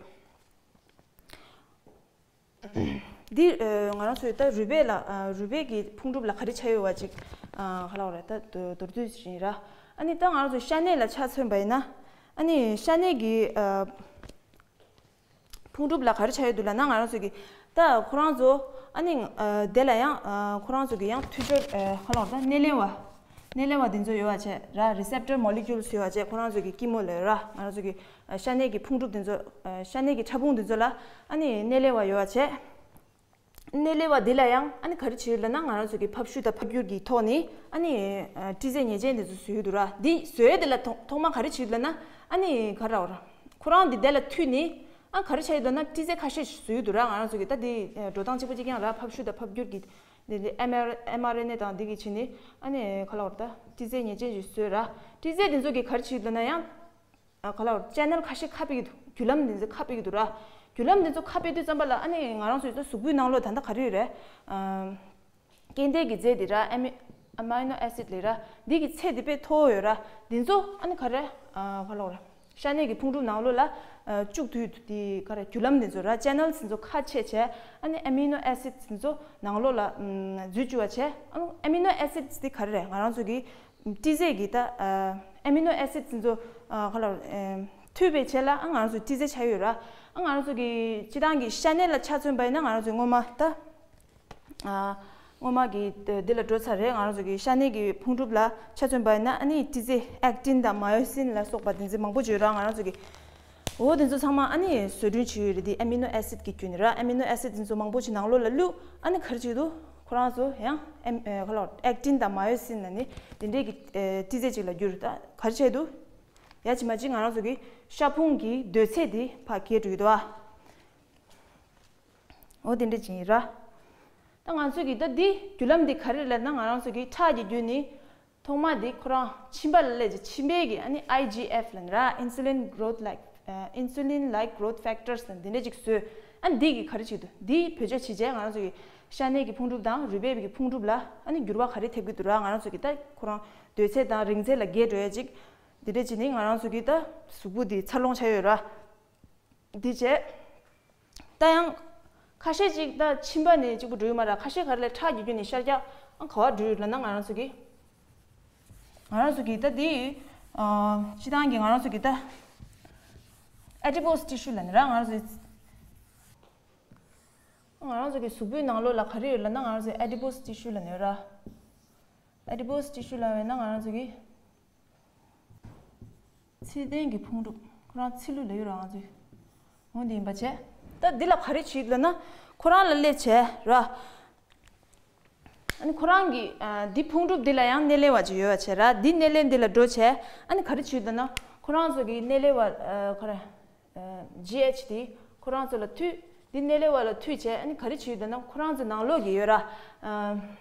འདི། ཨ། ང་རང་ཚོའི་ད་རུས་པའི་ལ། ཨ། རུས་པའི་གི་ཕུང་གྲུབ་ལ་ག་རེ་ཆགས་ཡོད་པ་ཅིག་ཨ། ག་ལབ་ར། ད་མདོར་བསྡུས་ཤིག་ཡིན་ར། ཨ་ནི་ད་ང་རང་ཚོ་ཤ་གནད་ལ་ཆ་མཚོན་པ་ཡིན་ན། ཨ་ནི་ཤ་གནད་ཀྱི། ཨ། ཕུང་གྲུབ་ལ་ག་རེ་ཆགས་ཡོད་འདུག་ལབ་ན། ང་རང་ཚོ་གི་ད་ཁོ་རང་ཚོ་ཨ་ནི། ཨ། དེ་ལ་ཡང་། ཨ། ཁོ་རང་ཚོ་གི་ཡང་མཐུད་སྦྱོར། ཨ། ག་ལབ་ར། ད་སྣེ་ལེན་པ། སྣེ་ལེན་པ་དེ་ཚོ་ཡོད་པ་བྱས་ར། རི་སེབ་ཊར་མོ་ལེ་ཀུལ་ཡོད་པ་བྱས། ཁོ་རང་ཚོ་གི་སྐྱི་མོ་ལ་ར། ང་རང་ཚོ་གི་ཨ། ཤ་གནད་ཀྱི་ཕུང་གྲུབ་དེ་ཚོ། ཨ། ཤ་གནད་ཀྱི་ཕྲ་ཕུང་དེ་ཚོ་ལ་ཨ་ནི་སྣེ་ལེན་པ་ཡོད་པ་བྱས། སྣེ་ལེན་པ་འདི་ལ་ཡང་ཨ་ནི་ག་རེ་བྱེད་ཡོད་ལབ་ན། ང་རང་ཚོ་གི་ཕབ་བཤུད་དང་ཕབ་བསྒྱུར་གྱི་ཐོག་ནས་ཨ་ནི། ཨ། སྤྲི་རྫས་ཉེར་ཅན་དེ་ཚོ་བཟོས་ཡོད་འདུག་ར། འདི་བཟོས་ཡས་དེ་ལ་ཐོག་ཐོག་མ་ག་རེ་བྱེད་ཡོད་ལབ་ན། ཨ་ནི་ག་རེ་ར། ཁོ་རང་འདི་དེ་ལ་མཐུད་ནས། ཨ། ག་རེ་བྱས་ཡོད་ལབ་ན། སྤྲི་རྫས་ཁ་ཤས་ཤིག་བཟོས་ཡོད་འདུག་ར། ང་རང་ཚོ་གི་ད་འདི་འགྲོ་སྟངས་གཅིག་པ་གཅིག་རྐྱང་ར། ཕབ་བཤུད་དང་ཕབ་བསྒྱུར་གྱི་འདི་འདི་ཨེམ་ཨར་ཨེམ་ཨར་ཨེན་ཨེ་དང་འདི་གི་བྱས་ནས། ཨ་ནི་ག་ལབ་ར། ད་སྤྲི་རྫས་ཉེར་ཅན་ཞིག་བཟོས་ར། སྤྲི་རྫས་འདི་ཚོ་གི་ག་རེ་བྱེད་ཡོད་ལབ་ན་ཡང་། ཨ། ག་ལབ་ར། ཅེ་ནལ་ཁ་ཤས་ཁ་ཕྱེ་གི་འདུག་བརྒྱུད་ལམ་འདི་ཚོ་ཁ་ཕྱེ་གི་འདུག་ར། བརྒྱུད་ལམ་འདི་ཚོ་ཁ་ཕྱེ་དུས་ཙམ་པ་ལ། ཨ་ནི་ང་རང་ཚོའི་གཟུགས་པོའི་ནང་ལོགས་ད་ལྟ་ག་རེ་ཡོད་རེད། ཨ། སྐྱེ་ལྡན་གྱི་རྫས་འདི་ར། ཨ་མི། ཨ་མི་ནོ་ཨེ་སིད་ལབ་ར། འདི་གི་ཚད་འདི་དཔེ་མཐོ་བོ་ཡོད་ར། འདི་ཚོ་ཨ་ནི་ག་རེ། ཨ། ག་ལབ་ར། ཤ་གནད་ཀྱི་ཕུང་གྲུབ་ནང་ལོགས་ལ། ཨ། བཅུག་དུས་འདི་ག་རེ། བརྒྱུད་ལམ་འདི་ཚོ་ར། ཅེ་ནལ་འདི་ཚོ་ཁ་ཕྱེ་བྱས། ཨ་ནི་ཨ་མི་ནོ་ཨེ་སིད་འདི་ཚོ་ནང་ལོགས་ལ། ཨམ། འཛུལ་བཅུག་པ་བྱས། ཨ་ནི་ཨ་མི་ནོ་ཨེ་སིད་འདི་ག་རེ་རེད། ང་རང་ཚོ་གི་སྤྲི་རྫས་ཀྱི་ད། ཨ། ཨ་མི་ནོ་ཨེ་སིད་འདི་ཚོ། ཨ། ག་ལབ། ཨ། མཐུད་པའི་རྗེས་ལ། ཨ། ང་རང་ཚོ་སྤྲི་རྫས་ཆགས་ཡོད་ར། ཨ། ང་རང་ཚོ་གི་སྤྱིར་བཏང་གི་ཤ་གནད་ལ་ཆ་མཚོན་པ་ཡིན་ན། ང་རང་ཚོ་སྔོན་མ་ད། ཨ། སྔོན་མ་གི་འདི་ལ་འགྲོ་ཚར་རེད། ང་རང་ཚོ་གི་ཤ་གནད་ཀྱི་ཕུང་གྲུབ་ལ་ཆ་མཚོན་པ་ཡིན་ན། ཨ་ནི་སྤྲི་རྫས་ཨེག་ཏིན་དང་མ་ཡོ་སིན་ལ་སོགས་པ་དེ་ཚོ་མང་པོ་ཅིག་ཡོད་ར། ང་རང་ཚོ་གི། འོ་དེ་ཚོ་ཚང་མ་ཨ་ནི་བཟོ་སྐྲུན་བྱས་ཡོད་རེད། དེ་ཨ་མི་ནོ་ཨེ་སིད་ཀྱི་བརྒྱུད་ནས་ར། ཨ་མི་ནོ་ཨེ་སིད་དེ་ཚོ་མང་པོ་ཅིག་ནང་ལོགས་ལ་བླུགས། ཨ་ནི་ག་རེ་བྱེད་ཀྱི་འདུག་ཁོ་རང་ཚོ་ཡང་ཨེམ། ཨ། ག་ལབ། ཨེག་ཏིན་དང་མ་ཡོ་སིན་ལབ་ནི་དེ་འདྲའི་གི། ཨ། སྤྲི་རྫས་ཅིག་ལ་འགྱུར། ད་ག་རེ་བྱས་འདུག་ཡ་ཅི་མ་ཅི་ང་རང་ཚོ་གི་ཤ་ཕུང་གི་གདོས་ཚད་དེ་ཕར་རྒྱས་འགྲོ་གི་འདུག་ཨ། འོ་དེ་འདྲ་ཅིག་ཡིན་ར། ད་ང་ཚོ་གི་ད་འདི་བརྒྱུད་ལམ་འདི་ག་རེ་ལབ་ན། ང་རང་ཚོ་གི་ཁྲག་གི་བརྒྱུད་ནས་ཐོག་མ་འདི་ཁོ་རང་མཆིན་པ་ལ་སླེབས་ཀྱི། མཆིན་པའི་གི་ཨ་ནི་ཨའི་ཇི་ཨེཕ་ལབ་ནི་ར། Insulin growth like ཨ། Insulin like growth factors ལབ་འདི་འདྲ་ཅིག་བཟོས། ཨ་ནི་འདི་གི་ག་རེ་བྱེད་ཀྱི་འདུག་འདི་བེད་སྤྱོད་བྱས་བྱས་ང་རང་ཚོ་གི་ཤ་གནད་ཀྱི་ཕུང་གྲུབ་དང་རུས་པའི་གི་ཕུང་གྲུབ་ལ་ཨ་ནི་འགྱུར་བ་ག་རེ་ཐེབས་ཀྱི་འདུག་ར། ང་རང་ཚོ་གི་ད་ཁོ་རང་གདོས་ཚད་དང་རིང་ཚད་ལ་རྒྱས་འགྲོ་ཡ་ཅིག་འདི་འདྲ་བྱས་ནས་ང་རང་ཚོ་གི་ད་གཟུགས་པོ་འདི་འཚར་ལོངས་བྱས་ཡོད་ར། འདི་བྱས། ད་ཡང་ཁ་ཤས་ཅིག་ད་མཆིན་པ་ནས་གཅིག་པུ་འགྲོ་ཡི་མ་རེད། ཁ་ཤས་ག་རེ་ལབ། ཁྲག་གི་བརྒྱུད་ནས་ཤར་རྒྱག་ཨ་ག་པར་འགྲོ་ཡོད་ལབ་ན། ང་རང་ཚོ་གི། ང་རང་ཚོ་གི་ད་འདི། ཨ། སྤྱིར་བཏང་གི་ང་རང་ཚོ་གི་ད་adipose tissue ལབ་ནི་ར། ང་རང་ཚོ་གི། ང་རང་ཚོ་གི་གཟུགས་པོའི་ནང་ལོགས་ལ་ག་རེ་ཡོད་ལབ་ན། ང་རང་ཚོ་adipose tissue ལབ་ནི་ཡོད་ར། ཨེ་ཌི་པོ་སི་ཊི་ཤུ་ལབ་པ་ཡིན་ན་ང་རང་ཚོ་གི་ཚིལ་ལྡན་གྱི་ཕུང་གྲུབ། ཁོ་རང་ཚིལ་ལུ་ལབ་ཡོད་ར་ང་ཚོས། འོ་འདི་ཡིན་པ་བྱས། ད་འདི་ལ་ག་རེ་བྱེད་ཀྱི་ལབ་ན། ཁོ་རང་ལ་སླེབས་བྱས་ར། ཨ་ནི་ཁོ་རང་གི་ཨ་འདི་ཕུང་གྲུབ་འདི་ལ་ཡང་སྣེ་ལེན་པ་ཅིག་ཡོད་པ་བྱས་ར། འདི་སྣེ་ལེན་འདི་ལ་འགྲོ་བྱས། ཨ་ནི་ག་རེ་བྱེད་ཀྱི་ལབ་ན། ཁོ་རང་ཚོ་གི་སྣེ་ལེན་པ་ཨ་ག་རེ། ཨ་ཇི་ཨེཆ་འདི་ཁོ་རང་ཚོ་ལ་མཐུད། འདི་སྣེ་ལེན་པ་ལ་མཐུད་བྱས། ཨ་ནི་ག་རེ་བྱེད་ཀྱི་ལབ་ན། ཁོ་རང་ཚོ་ནང་ལོགས་ཀྱི་ཡོད་ར། ཨ།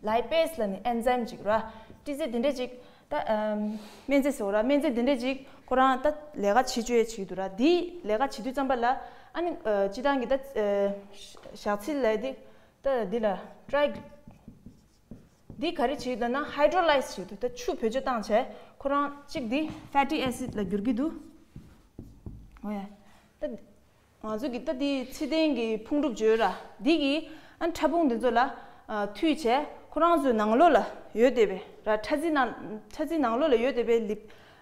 ལའི་པེ་སི་ལབ་ནི་ཨེན་ཛའིམ་ཅིག་ར། ཏི་ཟེར་དེ་འདྲས་ཅིག་ད་ཨམ་སྨན་རྫས་ཟེར་བ་ར། སྨན་རྫས་དེ་འདྲས་ཅིག་ཁོ་རང་ད་ལས་ཀ་བྱེད་བཅུག་ཡས་བྱེད་ཀྱི་འདུག་ར། དེ་ལས་ཀ་བྱེད་དུས་ཙམ་པ་ལ། ཨ་ནི་ཨ་སྤྱིར་བཏང་གི་ད་ཨ་ཞག་ཚིལ་ལབ་དེ་ད་འདི་ལ་ཊའི་འདི་ག་རེ་བྱེད་ཀྱི་འདུག་ན། ཧའི་ཌྲོ་ལའིཛ་བྱེད་ཀྱི་འདུག་ད་ཆུ་བེད་སྤྱོད་བཏང་བྱས་ཁོ་རང་གཅིག་འདི་ཕེ་ཊི་ཨེ་སིཌ་ལ་འགྱུར་གྱི་འདུག་འོ་ཡ། ད། ང་ཚོ་གི་ད་འདི་ཚིལ་ལྡན་གྱི་ཕུང་གྲུབ་བརྗོད་ར། འདི་གི་ཨ་ཕྲ་ཕུང་འདི་ཚོ་ལ་ཨ་མཐུད་བྱས་ཁོ་རང་ཚོའི་ནང་ལོགས་ལ་ཡོད་བསྡད་པའི་ར། ཕྲ་རྫས་ནང་ཕྲ་རྫས་ནང་ལོགས་ལ་ཡོད་བསྡད་པའི་ལི་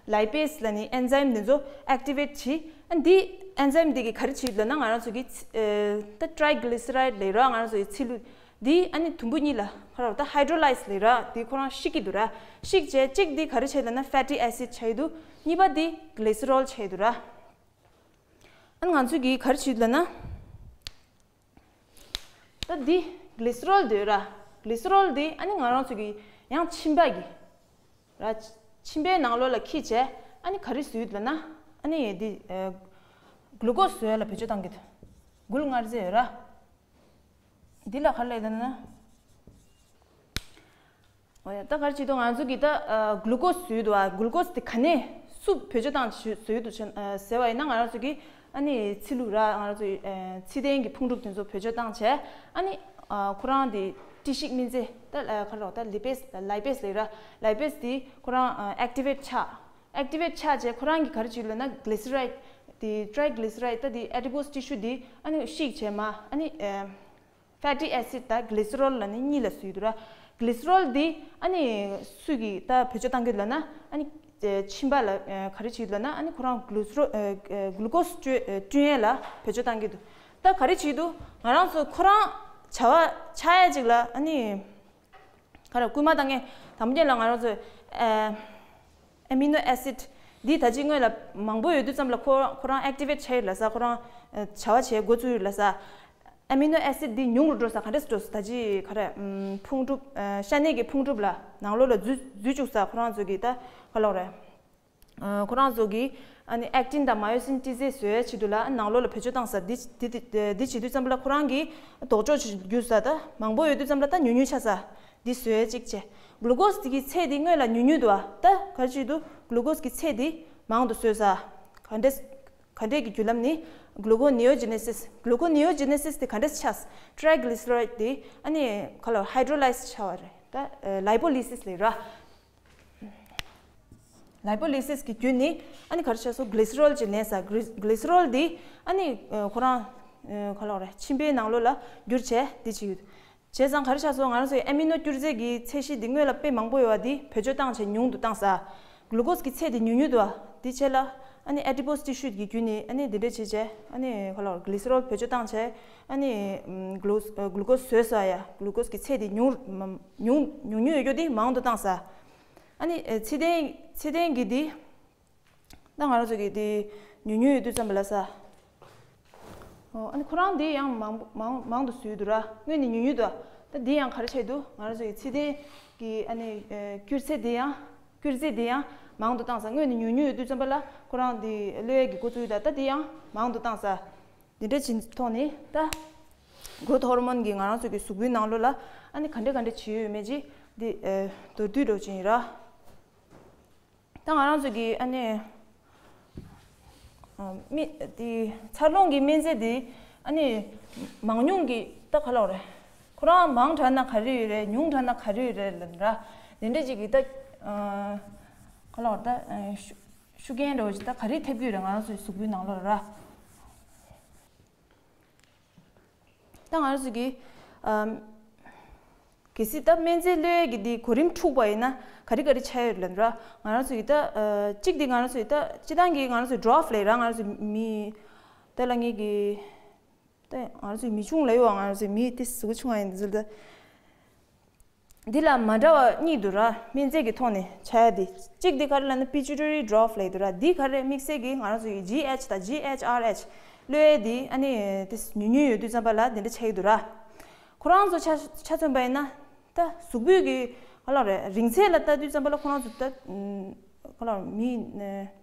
ལའི་པེ་སི་ལབ་ནི་ཨེན་ཛའིམ་འདི་ཚོ་ཨེག་ཊི་ཝེཊ་བྱེད། ཨ་འདི་ཨེན་ཛའིམ་འདི་གི་ག་རེ་བྱེད་ལབ་ན། ང་རང་ཚོ་གི་ཚི་ཨ་ད་ཊྲའི་གི་ལི་སི་རའིཌ་ལབ་ར། ང་རང་ཚོ་གི་ཚིལ་ལུ་འདི་ཨ་ནི་དུམ་བུ་གཉིས་ལ་ཁ་ར་ད་ཧའི་ཌྲོ་ལའིཛ་ལབ་ར། འདི་ཁོ་རང་བཤིག་གི་འདུག་ར། བཤིག་བྱས་གཅིག་འདི་ག་རེ་བྱེད་ལབ་ན་ཕེ་ཊི་ཨེ་སིཌ་ཆགས་ཀྱི་འདུག་གཉིས་པ་འདི་གི་ལི་སི་རོལ་ཆགས་ཀྱི་འདུག་ར། ཨ་ནི་ང་ཚོས་ཀྱིས་ག་རེ་བྱེད་ལབ་ན། ད་འདི་གི་ལི་སི་རོལ་འདི་ཡོད་ར། གི་ལི་སི་རོལ་འདི་ཨ་ནི་ང་རང་ཚོ་གི་ཡང་མཆིན་པ་གི་ར། མཆིན་པའི་ནང་ལོགས་ལ་འཁྱེར་བྱས་ཨ་ནི་ག་རེ་བཟོ་ཡོད་ལབ་ན། ཨ་ནི་འདི་ཨ་གླུ་ཀོ་སི་བཟོ་ཡ་ལ་བེད་སྤྱོད་བཏང་གི་འདུག་འགུལ་མངར་རྫས་ཡོད་ར། འདི་ལ་ག་རེ་ལབ་ན། འོ་ཡ། ད་ག་རེ་བྱེད་དུས་ང་ཚོ་གི་ད་ཨ་གླུ་ཀོ་སི་བཟོས་འདུག་ཨ། གླུ་ཀོ་སི་དེ་ག་ནས་སུ་བེད་སྤྱོད་བཏང་བཟོས་འདུག་ཟེར་བ་ཡིན་ན། ང་རང་ཚོ་གི་ཨ་ནི་ཚིལ་ལུ་ར། ང་རང་ཚོ་ཨ་ཚིལ་ལྡན་གྱི་ཕུང་གྲུབ་དེ་ཚོ་བེད་སྤྱོད་བཏང་བྱས། ཨ་ནི་ཨ་ཁོ་རང་དེ་སྤྲི་གཤིག་སྨན་རྫས་ད་ཨ་ག་རེ་ལབ། ད་ལི་པེ་སི་ལའི་པེ་སི་ལབ་ར། ལའི་པེ་སི་དེ་ཁོ་རང་ཨ་ཨེག་ཊི་ཝེཊ་ཆགས། ཨེག་ཊི་ཝེཊ་ཆགས་བྱས་ཁོ་རང་གིས་ག་རེ་བྱེད་ལབ་ན། གི་ལི་སི་རའིཌ་དེ་ཊྲའི་གི་ལི་སི་རའིཌ་ད་དེ་ཨེ་ཌི་པོ་སི་ཊི་ཤུ་དེ་ཨ་ནི་བཤིག་བྱས་མ་ཨ་ནི་ཨ་ཕེ་ཊི་ཨེ་སིཌ་དང་གི་ལི་སི་རོལ་ལབ་ནི་གཉིས་ལ་བཟོས་འདུག་ར། གི་ལི་སི་རོལ་འདི་ཨ་ནི་སུ་གིས་ད་བེད་སྤྱོད་བཏང་གི་ལབ་ན། ཨ་ནི་མཆིན་པ་ལ་ག་རེ་བྱེད་ལབ་ན། ཨ་ནི་ཁོ་རང་གི་ལི་སི་རོལ་གི་ལུ་ཀོ་སི་བསྐྲུན་ཡས་ལ་བེད་སྤྱོད་བཏང་གི་འདུག་ད་ག་རེ་བྱེད་འདུག་ང་རང་ཚོ་ཁོ་རང་བྱ་བ་ཆགས་ཡས་ཅིག་ལ། ཨ་ནི་ག་རེ་སྐུལ་མ་བཏང་ངས་དང་པོ་ཉིད་ལ་ང་རང་ཚོ་ཨ་ཨ་མི་ནོ་ཨེ་སིཌ་འདི་ད་ཅི་སྔོན་ལ་མང་པོ་ཡོད་དུས་ཙམ་ལ་ཁོ་ཁོ་རང་ཨེག་ཊི་ཝེཊ་བྱས་ཡོད་ལབ་ས། ཁོ་རང་བྱ་བ་བྱེད་འགོ་བཙུགས་ཡོད་ལབ་ས། ཨ་མི་ནོ་ཨེ་སིཌ་འདི་ཉུང་རུ་འགྲོ་ས། ག་འདྲས་འགྲོ་ས། ད་ཅི་ག་རེ་ཕུང་གྲུབ་ཤ་གནད་ཀྱི་ཕུང་གྲུབ་ལ་ནང་ལོགས་ལ་འཛུལ་འཛུལ་བཅུག་ས། ཁོ་རང་ཚོ་གི་ད་ག་ལབ་རེད། ཁོ་རང་ཚོ་གི་ཨ་ནི་ཨེག་ཊིན་དང་མ་ཡོ་སིན་ཏི་ཟེར་བཟོ་ཡས་ཆེད་དུ་ལ་ནང་ལོགས་ལ་བེད་སྤྱོད་བཏང་ས། འདི་འདི་འདི་འདི་བྱེད་དུས་ཙམ་པ་ལ་ཁོ་རང་གི་ལྡོག་ཕྱོགས་ཆེ་རྒྱུ་ས། ད་མང་པོ་ཡོད་དུས་ཙམ་པ་ལ་ད་ཉུང་ཉུང་ཆགས་ས། འདི་བཟོ་ཡས་གཅིག་བྱས། གླུ་ཀོ་སི་གི་ཚད་འདི་སྔོན་ལ་ཉུང་ཉུང་འདུག་ཨ། ད་ག་རེ་བྱེད་དུས་གླུ་ཀོ་སི་གི་ཚད་འདི་མང་དུ་བཟོས་ས། ག་འདྲས་ག་འདྲས་ཀྱི་བརྒྱུད་ལམ་ནི་གླུ་ཀོ་ནེ་ཨོ་ཇེ་ནེ་སིས། གླུ་ཀོ་ནེ་ཨོ་ཇེ་ནེ་སིས་དེ་ག་འདྲས་ཆགས། ཊྲའི་གི་ལི་སི་རའི་ཌི་དེ་ཨ་ནི་ག་ལ་ཧའི་ཌྲོ་ལའིཛ་ཆགས་པ་རེད། ད་ལའི་པོ་ལི་སིས་ལས་ར། ལའི་པོ་ལི་སིས་ཀྱི་བརྒྱུད་ནས་ཨ་ནི་ག་རེ་བྱས་སོང་། གི་ལི་སི་རོལ་ཅིག་ལེན་ས། གི་ལི་སི་རོལ་འདི་ཨ་ནི་ཁོ་རང་ག་ལ་རེད། མཆིན་པའི་ནང་ལོགས་ལ་འགྱུར་བྱས་འདི་བྱེད་ཡོད། བྱས་ཙང་ག་རེ་བྱས་སོང་། ང་རང་ཚོའི་ཨ་མི་ནོ་སྐྱུར་རྫས་ཀྱི་ཚད་གཞི་འདི་སྔོན་ལ་དཔེ་མང་པོ་ཡོད་པ་འདི་བེད་སྤྱོད་བཏང་བྱས་ཉུང་དུ་བཏང་ས། གླུ་ཀོ་སི་གི་ཚད་འདི་ཉུང་ཉུང་འདུག་པ། འདི་བྱས་ལ་ཨ་ནི་ཨེ་ཌི་པོ་སི་ཊི་ཤུ་གི་བརྒྱུད་ནས་ཨ་ནི་འདི་འདྲ་བྱས་བྱས་ཨ་ནི་ག་ལ་རེད། གི་ལི་སི་རོལ་བེད་སྤྱོད་བཏང་བྱས་ཨ་ནི་གླུ་གླུ་ཀོ་སི་བཟོས་ས། ཡ་གླུ་ཀོ་སི་གི་ཚད་འདི་ཉུང་ཉུང་ཉུང་ཉུང་ཡོད་རྒྱུ་འདི་མང་དུ་བཏང་ས། ཨ་ནི་ཚད་ལྡན་ཚད་ལྡན་གྱི་འདི། ད་ང་རང་ཚོ་གི་འདི་ཉུང་ཉུང་ཡོད་དུས་ཙམ་པ་ལ་ས། ཨོ་ཨ་ནི་ཁོ་རང་འདི་ཡང་མང་མང་མང་དུ་བཟོས་འདུག་ར། སྔོན་ནས་ཉུང་ཉུང་འདུག་ད་འདི་ཡང་ག་རེ་བྱས་འདུག་ང་རང་ཚོ་གི་ཚད་ལྡན་གྱི་ཨ་ནི་སྐྱུར་ཚད་འདི་ཡང་སྐྱུར་རྫས་འདི་ཡང་མང་དུ་བཏང་ས། སྔོན་ནས་ཉུང་ཉུང་ཡོད་དུས་ཙམ་པ་ལ་ཁོ་རང་འདི་གློད་ཡས་ཀྱི་འགོ་བཙུགས་ཡོད། ད་ད་འདི་ཡང་མང་དུ་བཏང་ས། འདི་འདྲ་བྱེད་ཐོག་ནས་ད་གྷོ་རོ་ཐི་ཧོར་མོན་གྱིས་ང་རང་ཚོ་གི་གཟུགས་པོའི་ནང་ལོགས་ལ་ཨ་ནི་ག་འདྲ་ག་འདྲ་བྱེད་ཡོད་མེད་ཅིག་འདི་མདོར་བསྡུས་འདྲ་བོ་ཅིག་ཡིན་ར། ད་ང་རང་ཚོ་གི་ཨ་ནི་མི་དེ་འཚར་ལོངས་ཀྱི་སྨན་རྫས་དེ་ཨ་ནི་མང་ཉུང་གི་ད་ག་ལ་རེད། ཁོ་རང་མང་དྲགས་ན་ག་རེ་ཡོད་རེད། ཉུང་དྲགས་ན་ག་རེ་ཡོད་རེད་ལབ་ན་ར། དེ་འདྲ་ཅིག་གི་ད་ག་ལ་རེད། ད་ཤུ་ཤུགས་རྐྱེན་འདྲ་བོ་ཅིག་ད་ག་རེ་ཐེབས་ཀྱི་ཡོད་རེད། ང་རང་ཚོའི་གཟུགས་པོའི་ནང་ལོགས་ལ་ར། ད་ང་རང་ཚོ་གི་ཨམ། གལ་སྲིད་ད་སྨན་རྫས་གློད་ཡས་ཀྱི་འདི་གོ་རིམ་འཁྲུགས་པ་ཡིན་ན་ག་རེ་ག་རེ་ཆགས་ཡོད་ལབ་ན་ར། ང་རང་ཚོ་གི་ད་ཨ་གཅིག་འདི་ང་རང་ཚོ་གི་ད་སྤྱིར་བཏང་གི་ང་རང་ཚོ་ཌོབ་ལབ་ར། ང་རང་ཚོ་མི་ད་ལ་ངེད་ཀྱི་ད་ང་རང་ཚོ་མི་ཆུང་ལབ་ཡོད། ང་རང་ཚོ་མི་དེ་གཟུགས་ཆུང་བ་ཡིན་འདི་ཚོ་ད། འདི་ལ་མ་འདྲ་བ་གཉིས་འདུག་ར། སྨན་རྫས་ཀྱི་ཐོག་ནས་ཆ་ཡ་འདི། གཅིག་འདི་ག་རེ་ལབ་ན་pituitary drop་ལབ་འདུག་ར། འདི་ག་རེ་དམིགས་བསལ་གྱི་ང་རང་ཚོ་ཡི་G H དང་G H R H གློད་ཡ་འདི་ཨ་ནི་དེ་ཉུང་ཉུང་ཡོད་དུས་ཙམ་པ་ལ་དེ་འདྲ་ཆགས་ཀྱི་འདུག་ར། ཁོ་རང་ཚོ་ཆ་ཆ་མཚོན་པ་ཡིན་ན་ད་གཟུགས་པོའི་གི་ག་ལ་རེད། རིང་ཚད་ལ་ལྟ་དུས་ཙམ་པ་ལ་ཁོ་རང་ཚོ་ད་ག་ལ་མི་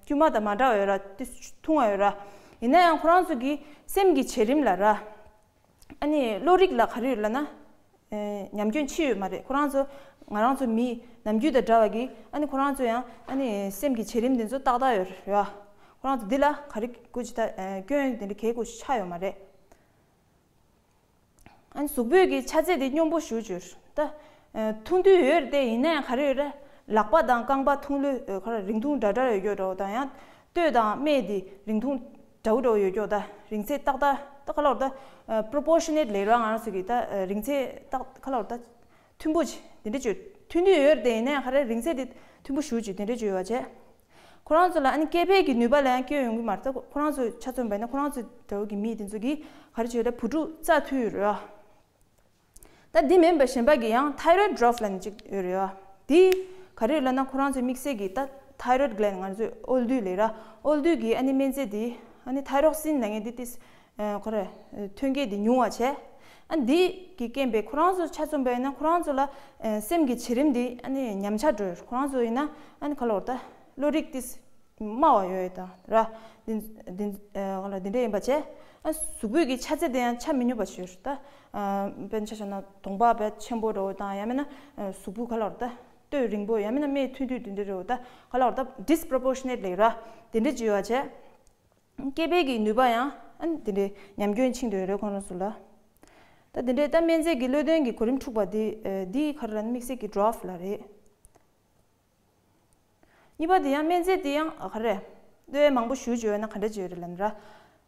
དཀྱུས་མ་དང་མ་འདྲ་བ་ཡོད་ར། དེ་ཐུང་བ་ཡོད་ར། ཡིན་ན་ཡང་ཁོ་རང་ཚོ་གི་སེམས་ཀྱི་བྱེད་རིམ་ལ་ར། ཨ་ནི་བློ་རིག་ལ་ག་རེ་ཡོད་ལབ་ན། ཨེ། ཉམས་སྐྱོན་ཕྱིན་ཡོད་མ་རེད། ཁོ་རང་ཚོ་ང་རང་ཚོ་མི་ནམ་རྒྱུན་དང་འདྲ་བ་གི་ཨ་ནི་ཁོ་རང་ཚོ་ཡང་ཨ་ནི་སེམས་ཀྱི་བྱེད་རིམ་དེ་ཚོ་ཏག་ཏག་ཡོད་རེད་བ། ཁོ་རང་ཚོ་འདི་ལ་ག་རེ་དགོས་ཅི་ད་ཨེ། སྐྱོན་དེ་འདྲ་གལ་དགོས་ཤིག་ཆགས་ཡོད་མ་རེད། ཨ་ནི་གཟུགས་པོའི་གི་ཆ་ཚད་དེ་སྙོམས་པོ་ཞེ་པོ་ཅིག་ཡོད་རེད་ད། ཨེ། ཐུང་དུས་ཡོད་རེད་དེ། ཡིན་ན་ཡང་ག་རེ་ཡོད་རེད། ལག་པ་དང་རྐང་པ་ཐུང་ལོས་ཨེ། ག་རེ་རིང་ཐུང་འདྲ་འདྲ་ཡོད་ཀྱོག་འདྲ་བོ་དང་། ཡང་སྟོད་དང་སྨད་དེ་རིང་ཐུང་འདྲ་བོ་འདྲ་བོ་ཡོད་ཀྱོག་ད། རིང་ཚད་ཏག་ཏག་ད་ག་ལབ་དགོས་རེད་ད། ཨ། proportionate ལབ་ར། ང་རང་ཚོ་གི་ད་ཨ། རིང་ཚད་ཏག་ག་ལབ་དགོས་རེད་ད། མཐུན་པོ་ཅིག་དེ་འདྲ་ཅིག་ཐུང་དུས་ཡོད་རེད་དེ། ཡིན་ན་ཡང་ག་རེ་རིང་ཚད་དེ་མཐུན་པོ་ཞེ་པོ་ཅིག་དེ་འདྲ་ཅིག་ཡོད་པ་བྱས། ཁོ་རང་ཚོ་ལ་ཨ་ནི་སྐྱེ་འཕེལ་གྱི་ནུས་པ་ལ་ཡང་སྐྱོན་ཡོང་གི་མ་རེད་ད། ཁོ་རང་ཚོ་ཆ་མཚོན་པ་ཡིན་ན་ཁོ་རང་ཚོ་འདྲ་བོ་གི་མི་དེ་ཚོ་གིས་ག་རེ་བྱས་རེད། བུ་ཕྲུག་བཙའ་ཐུབ་ཡོད་རེད་བ། ད་འདི་མིན་པ་གཞན་པ་གི་ཡང་thyroid drop ལབ་ནས་ཅིག་ཡོད་རེད་བ། འདི་ག་རེ་ལབ་ན་ཁོ་རང་ཚོའི་དམིགས་བསལ་གྱི་ད་thyroid gland ང་ཚོས་ཨོལ་རྡུལ་ལབ་ར། ཨོལ་རྡུལ་གྱི་ཨ་ནི་སྨན་རྫས་འདི་ཨ་ནི་thyroxine ལབ་མཁན་འདི་ཏིས་ཨ། ག་རེ་ཐོན་སྐྱེད་འདི་ཉུང་བ་བྱས། ཨ། འདི་གི་རྐྱེན་པས་ཁོ་རང་ཚོ་ཆ་མཚོན་པ་ཡིན་ན་ཁོ་རང་ཚོ་ལ་ཨ། སེམས་ཀྱི་བྱེད་རིམ་འདི་ཨ་ནི་ཉམས་ཆག་འགྲོ། ཁོ་རང་ཚོ་ཡིན་ན་ཨ་ནི་ག་ལབ་དགོས་རེད་ད། བློ་རིག་ཏིས་དམའ་བ་ཡོད་དང་ར། འདི་འདི་ཨ། ག་ལབ། འདི་འདྲ་ཡིན་པ་བྱས། ཨ། གཟུགས་པོའི་གི་ཆ་ཚད་དེ་ཡང་ཆ་མི་སྙོམས་པ་ཞིག་ཡོད་རེད་ད། ཨ། དཔེར་ན་ཆ་བཞག་ན་གདོང་པ་དཔེ་ཆེན་པོ་འདྲ་བོ་དང་། ཡང་མིན་ན་ཨ། གཟུགས་པོ་ག་ལབ་དགོས་རེད་ད། སྟོད་རིང་པོ། ཡང་མིན་ན་སྨད་ཐུང་ཐུང་དེ་འདྲ་འདྲ་བོ་ད་ག་ལབ་དགོས་རེད་ད། disproportionate ལབ་ར། དེ་འདྲ་ཅིག་ཡོད་པ་བྱས། སྐྱེ་འཕེལ་གྱི་ནུས་པ་ཡང་ཨ་ནི་དེ་འདྲའི་ཉམས་སྐྱོན་ཕྱིན་བསྡད་ཡོད་རེད་ཁོང་རང་ཚོ་ལ། ད་དེ་འདྲའི་ད་སྨན་རྫས་ཀྱི་གློད་དོན་གྱི་གོ་རིམ་འཁྲུགས་པ་འདི་ཨ། འདི་ག་རེ་ལབ་ན་དམིགས་བསལ་གྱི་drop ལབ་རེད། གཉིས་པ་དེ་ཡང་སྨན་རྫས་དེ་ཡང་ཨ། ག་རེ་གློད་ཡ་མང་པོ་ཞེ་པོ་ཅིག་ཡོད་ན་ག་འདྲ་ཅིག་ཡོད་རེད་ལབ་ན་ར།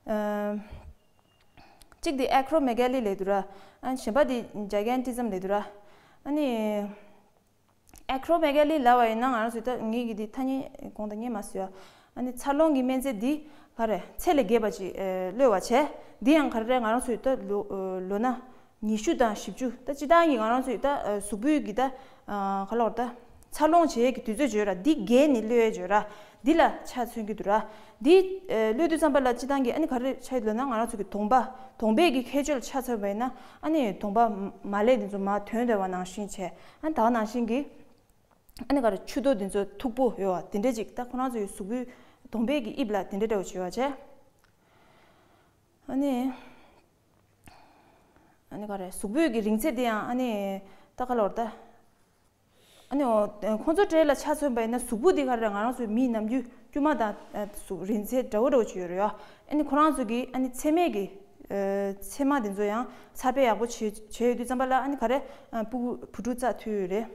ཨ། གཅིག་དེ་acromegaly ལབ་འདུག་ར། ཨ། གཞན་པ་དེ་gigantism ལབ་འདུག་ར། ཨ་ནི་acromegaly ལབ་པ་ཡིན་ན་ང་རང་ཚོས་ད་ངེད་ཀྱིས་འདི་ཐ་སྙད་དགོངས་དག་རྙེད་མ་སོང་ཡ། ཨ་ནི་འཚར་ལོངས་ཀྱི་སྨན་རྫས་འདི་ག་རེ་ཚད་ལས་བརྒལ་བ་ཅིག་ཨ། གློད་པ་བྱས། འདི་ཡང་ག་རེ་ང་རང་ཚོས་ད་ལོ་ཨ། ལོ་ན་ཉི་ཤུ་དང་བཞི་བཅུ། ད་སྤྱིར་བཏང་གི་ང་རང་ཚོས་ད་ཨ། གཟུགས་པོའི་གི་ད་ཨ། ག་ལབ་དགོས་རེད་ད། འཚར་ལོངས་བྱེད་ཡས་ཀྱི་དུས་ཚོད་ཅིག་ཡོད་ར། འདི་བརྒལ་ནས་གློད་ཡས་ཅིག་ཡོད་ར། འདི་ལ་ཆ་མཚོན་གྱི་འདུག་ར། འདི་ཨ། གློད་དུས་ཙམ་པ་ལ་སྤྱིར་བཏང་གི་ཨ་ནི་ག་རེ་ཆགས་ཡོད་ལབ་ན་ང་རང་ཚོ་གི་གདོང་པ། གདོང་པའི་གི་ཁྱད་ཆོས་ལ་ཆ་མཚོན་པ་ཡིན་ན་ཨ་ནི་གདོང་པ་མ་ལེ་འདི་ཚོ་མར་ཐོན་བསྡད་པ་ནང་བཞིན་བྱས། ཨ་ནི་ད་ག་ནང་བཞིན་གྱི་ཨ་ནི་ག་རེ་མཆུ་ཏོ་འདི་ཚོ་མཐུག་པོ་ཡོད་པ་དེ་འདྲ་ཅིག་ད་ཁོ་རང་ཚོ་ཡི་གཟུགས་པོའི་གདོང་པའི་གི་དབྱིབས་ལ་དེ་འདྲ་འདྲ་བོ་ཅིག་ཡོད་པ་བྱས། ཨ་ནི་ཨ་ནི་ག་རེ་གཟུགས་པོའི་གི་རིང་ཚད་དེ་ཡང་ཨ་ནི་ད་ག་ལབ་དགོས་རེད་ད། ཨ་ནི་འོ། ཁོང་ཚོ་གྲས་ལ་ཆ་མཚོན་པ་ཡིན་ན་གཟུགས་པོ་འདི་ག་རེ་ང་རང་ཚོའི་མིའི་ནམ་རྒྱུན་དཀྱུས་མ་དང་ཨ། གཟུགས་རིང་ཚད་འདྲ་བོ་འདྲ་བོ་ཅིག་ཡོད་རེད་ཡ། ཨ་ནི་ཁོ་རང་ཚོ་གི་ཨ་ནི་མཚན་མའི་གི་ཨ། མཚན་མ་དེ་ཚོ་ཡང་འཚར་འཕེལ་ཡག་པོ་བྱེད་བྱས་ཡོད་དུས་ཙམ་པ་ལ་ཨ་ནི་ག་རེ་ཨ། བུ་བུ་ཕྲུག་བཙའ་ཐུབ་ཡོད་རེད།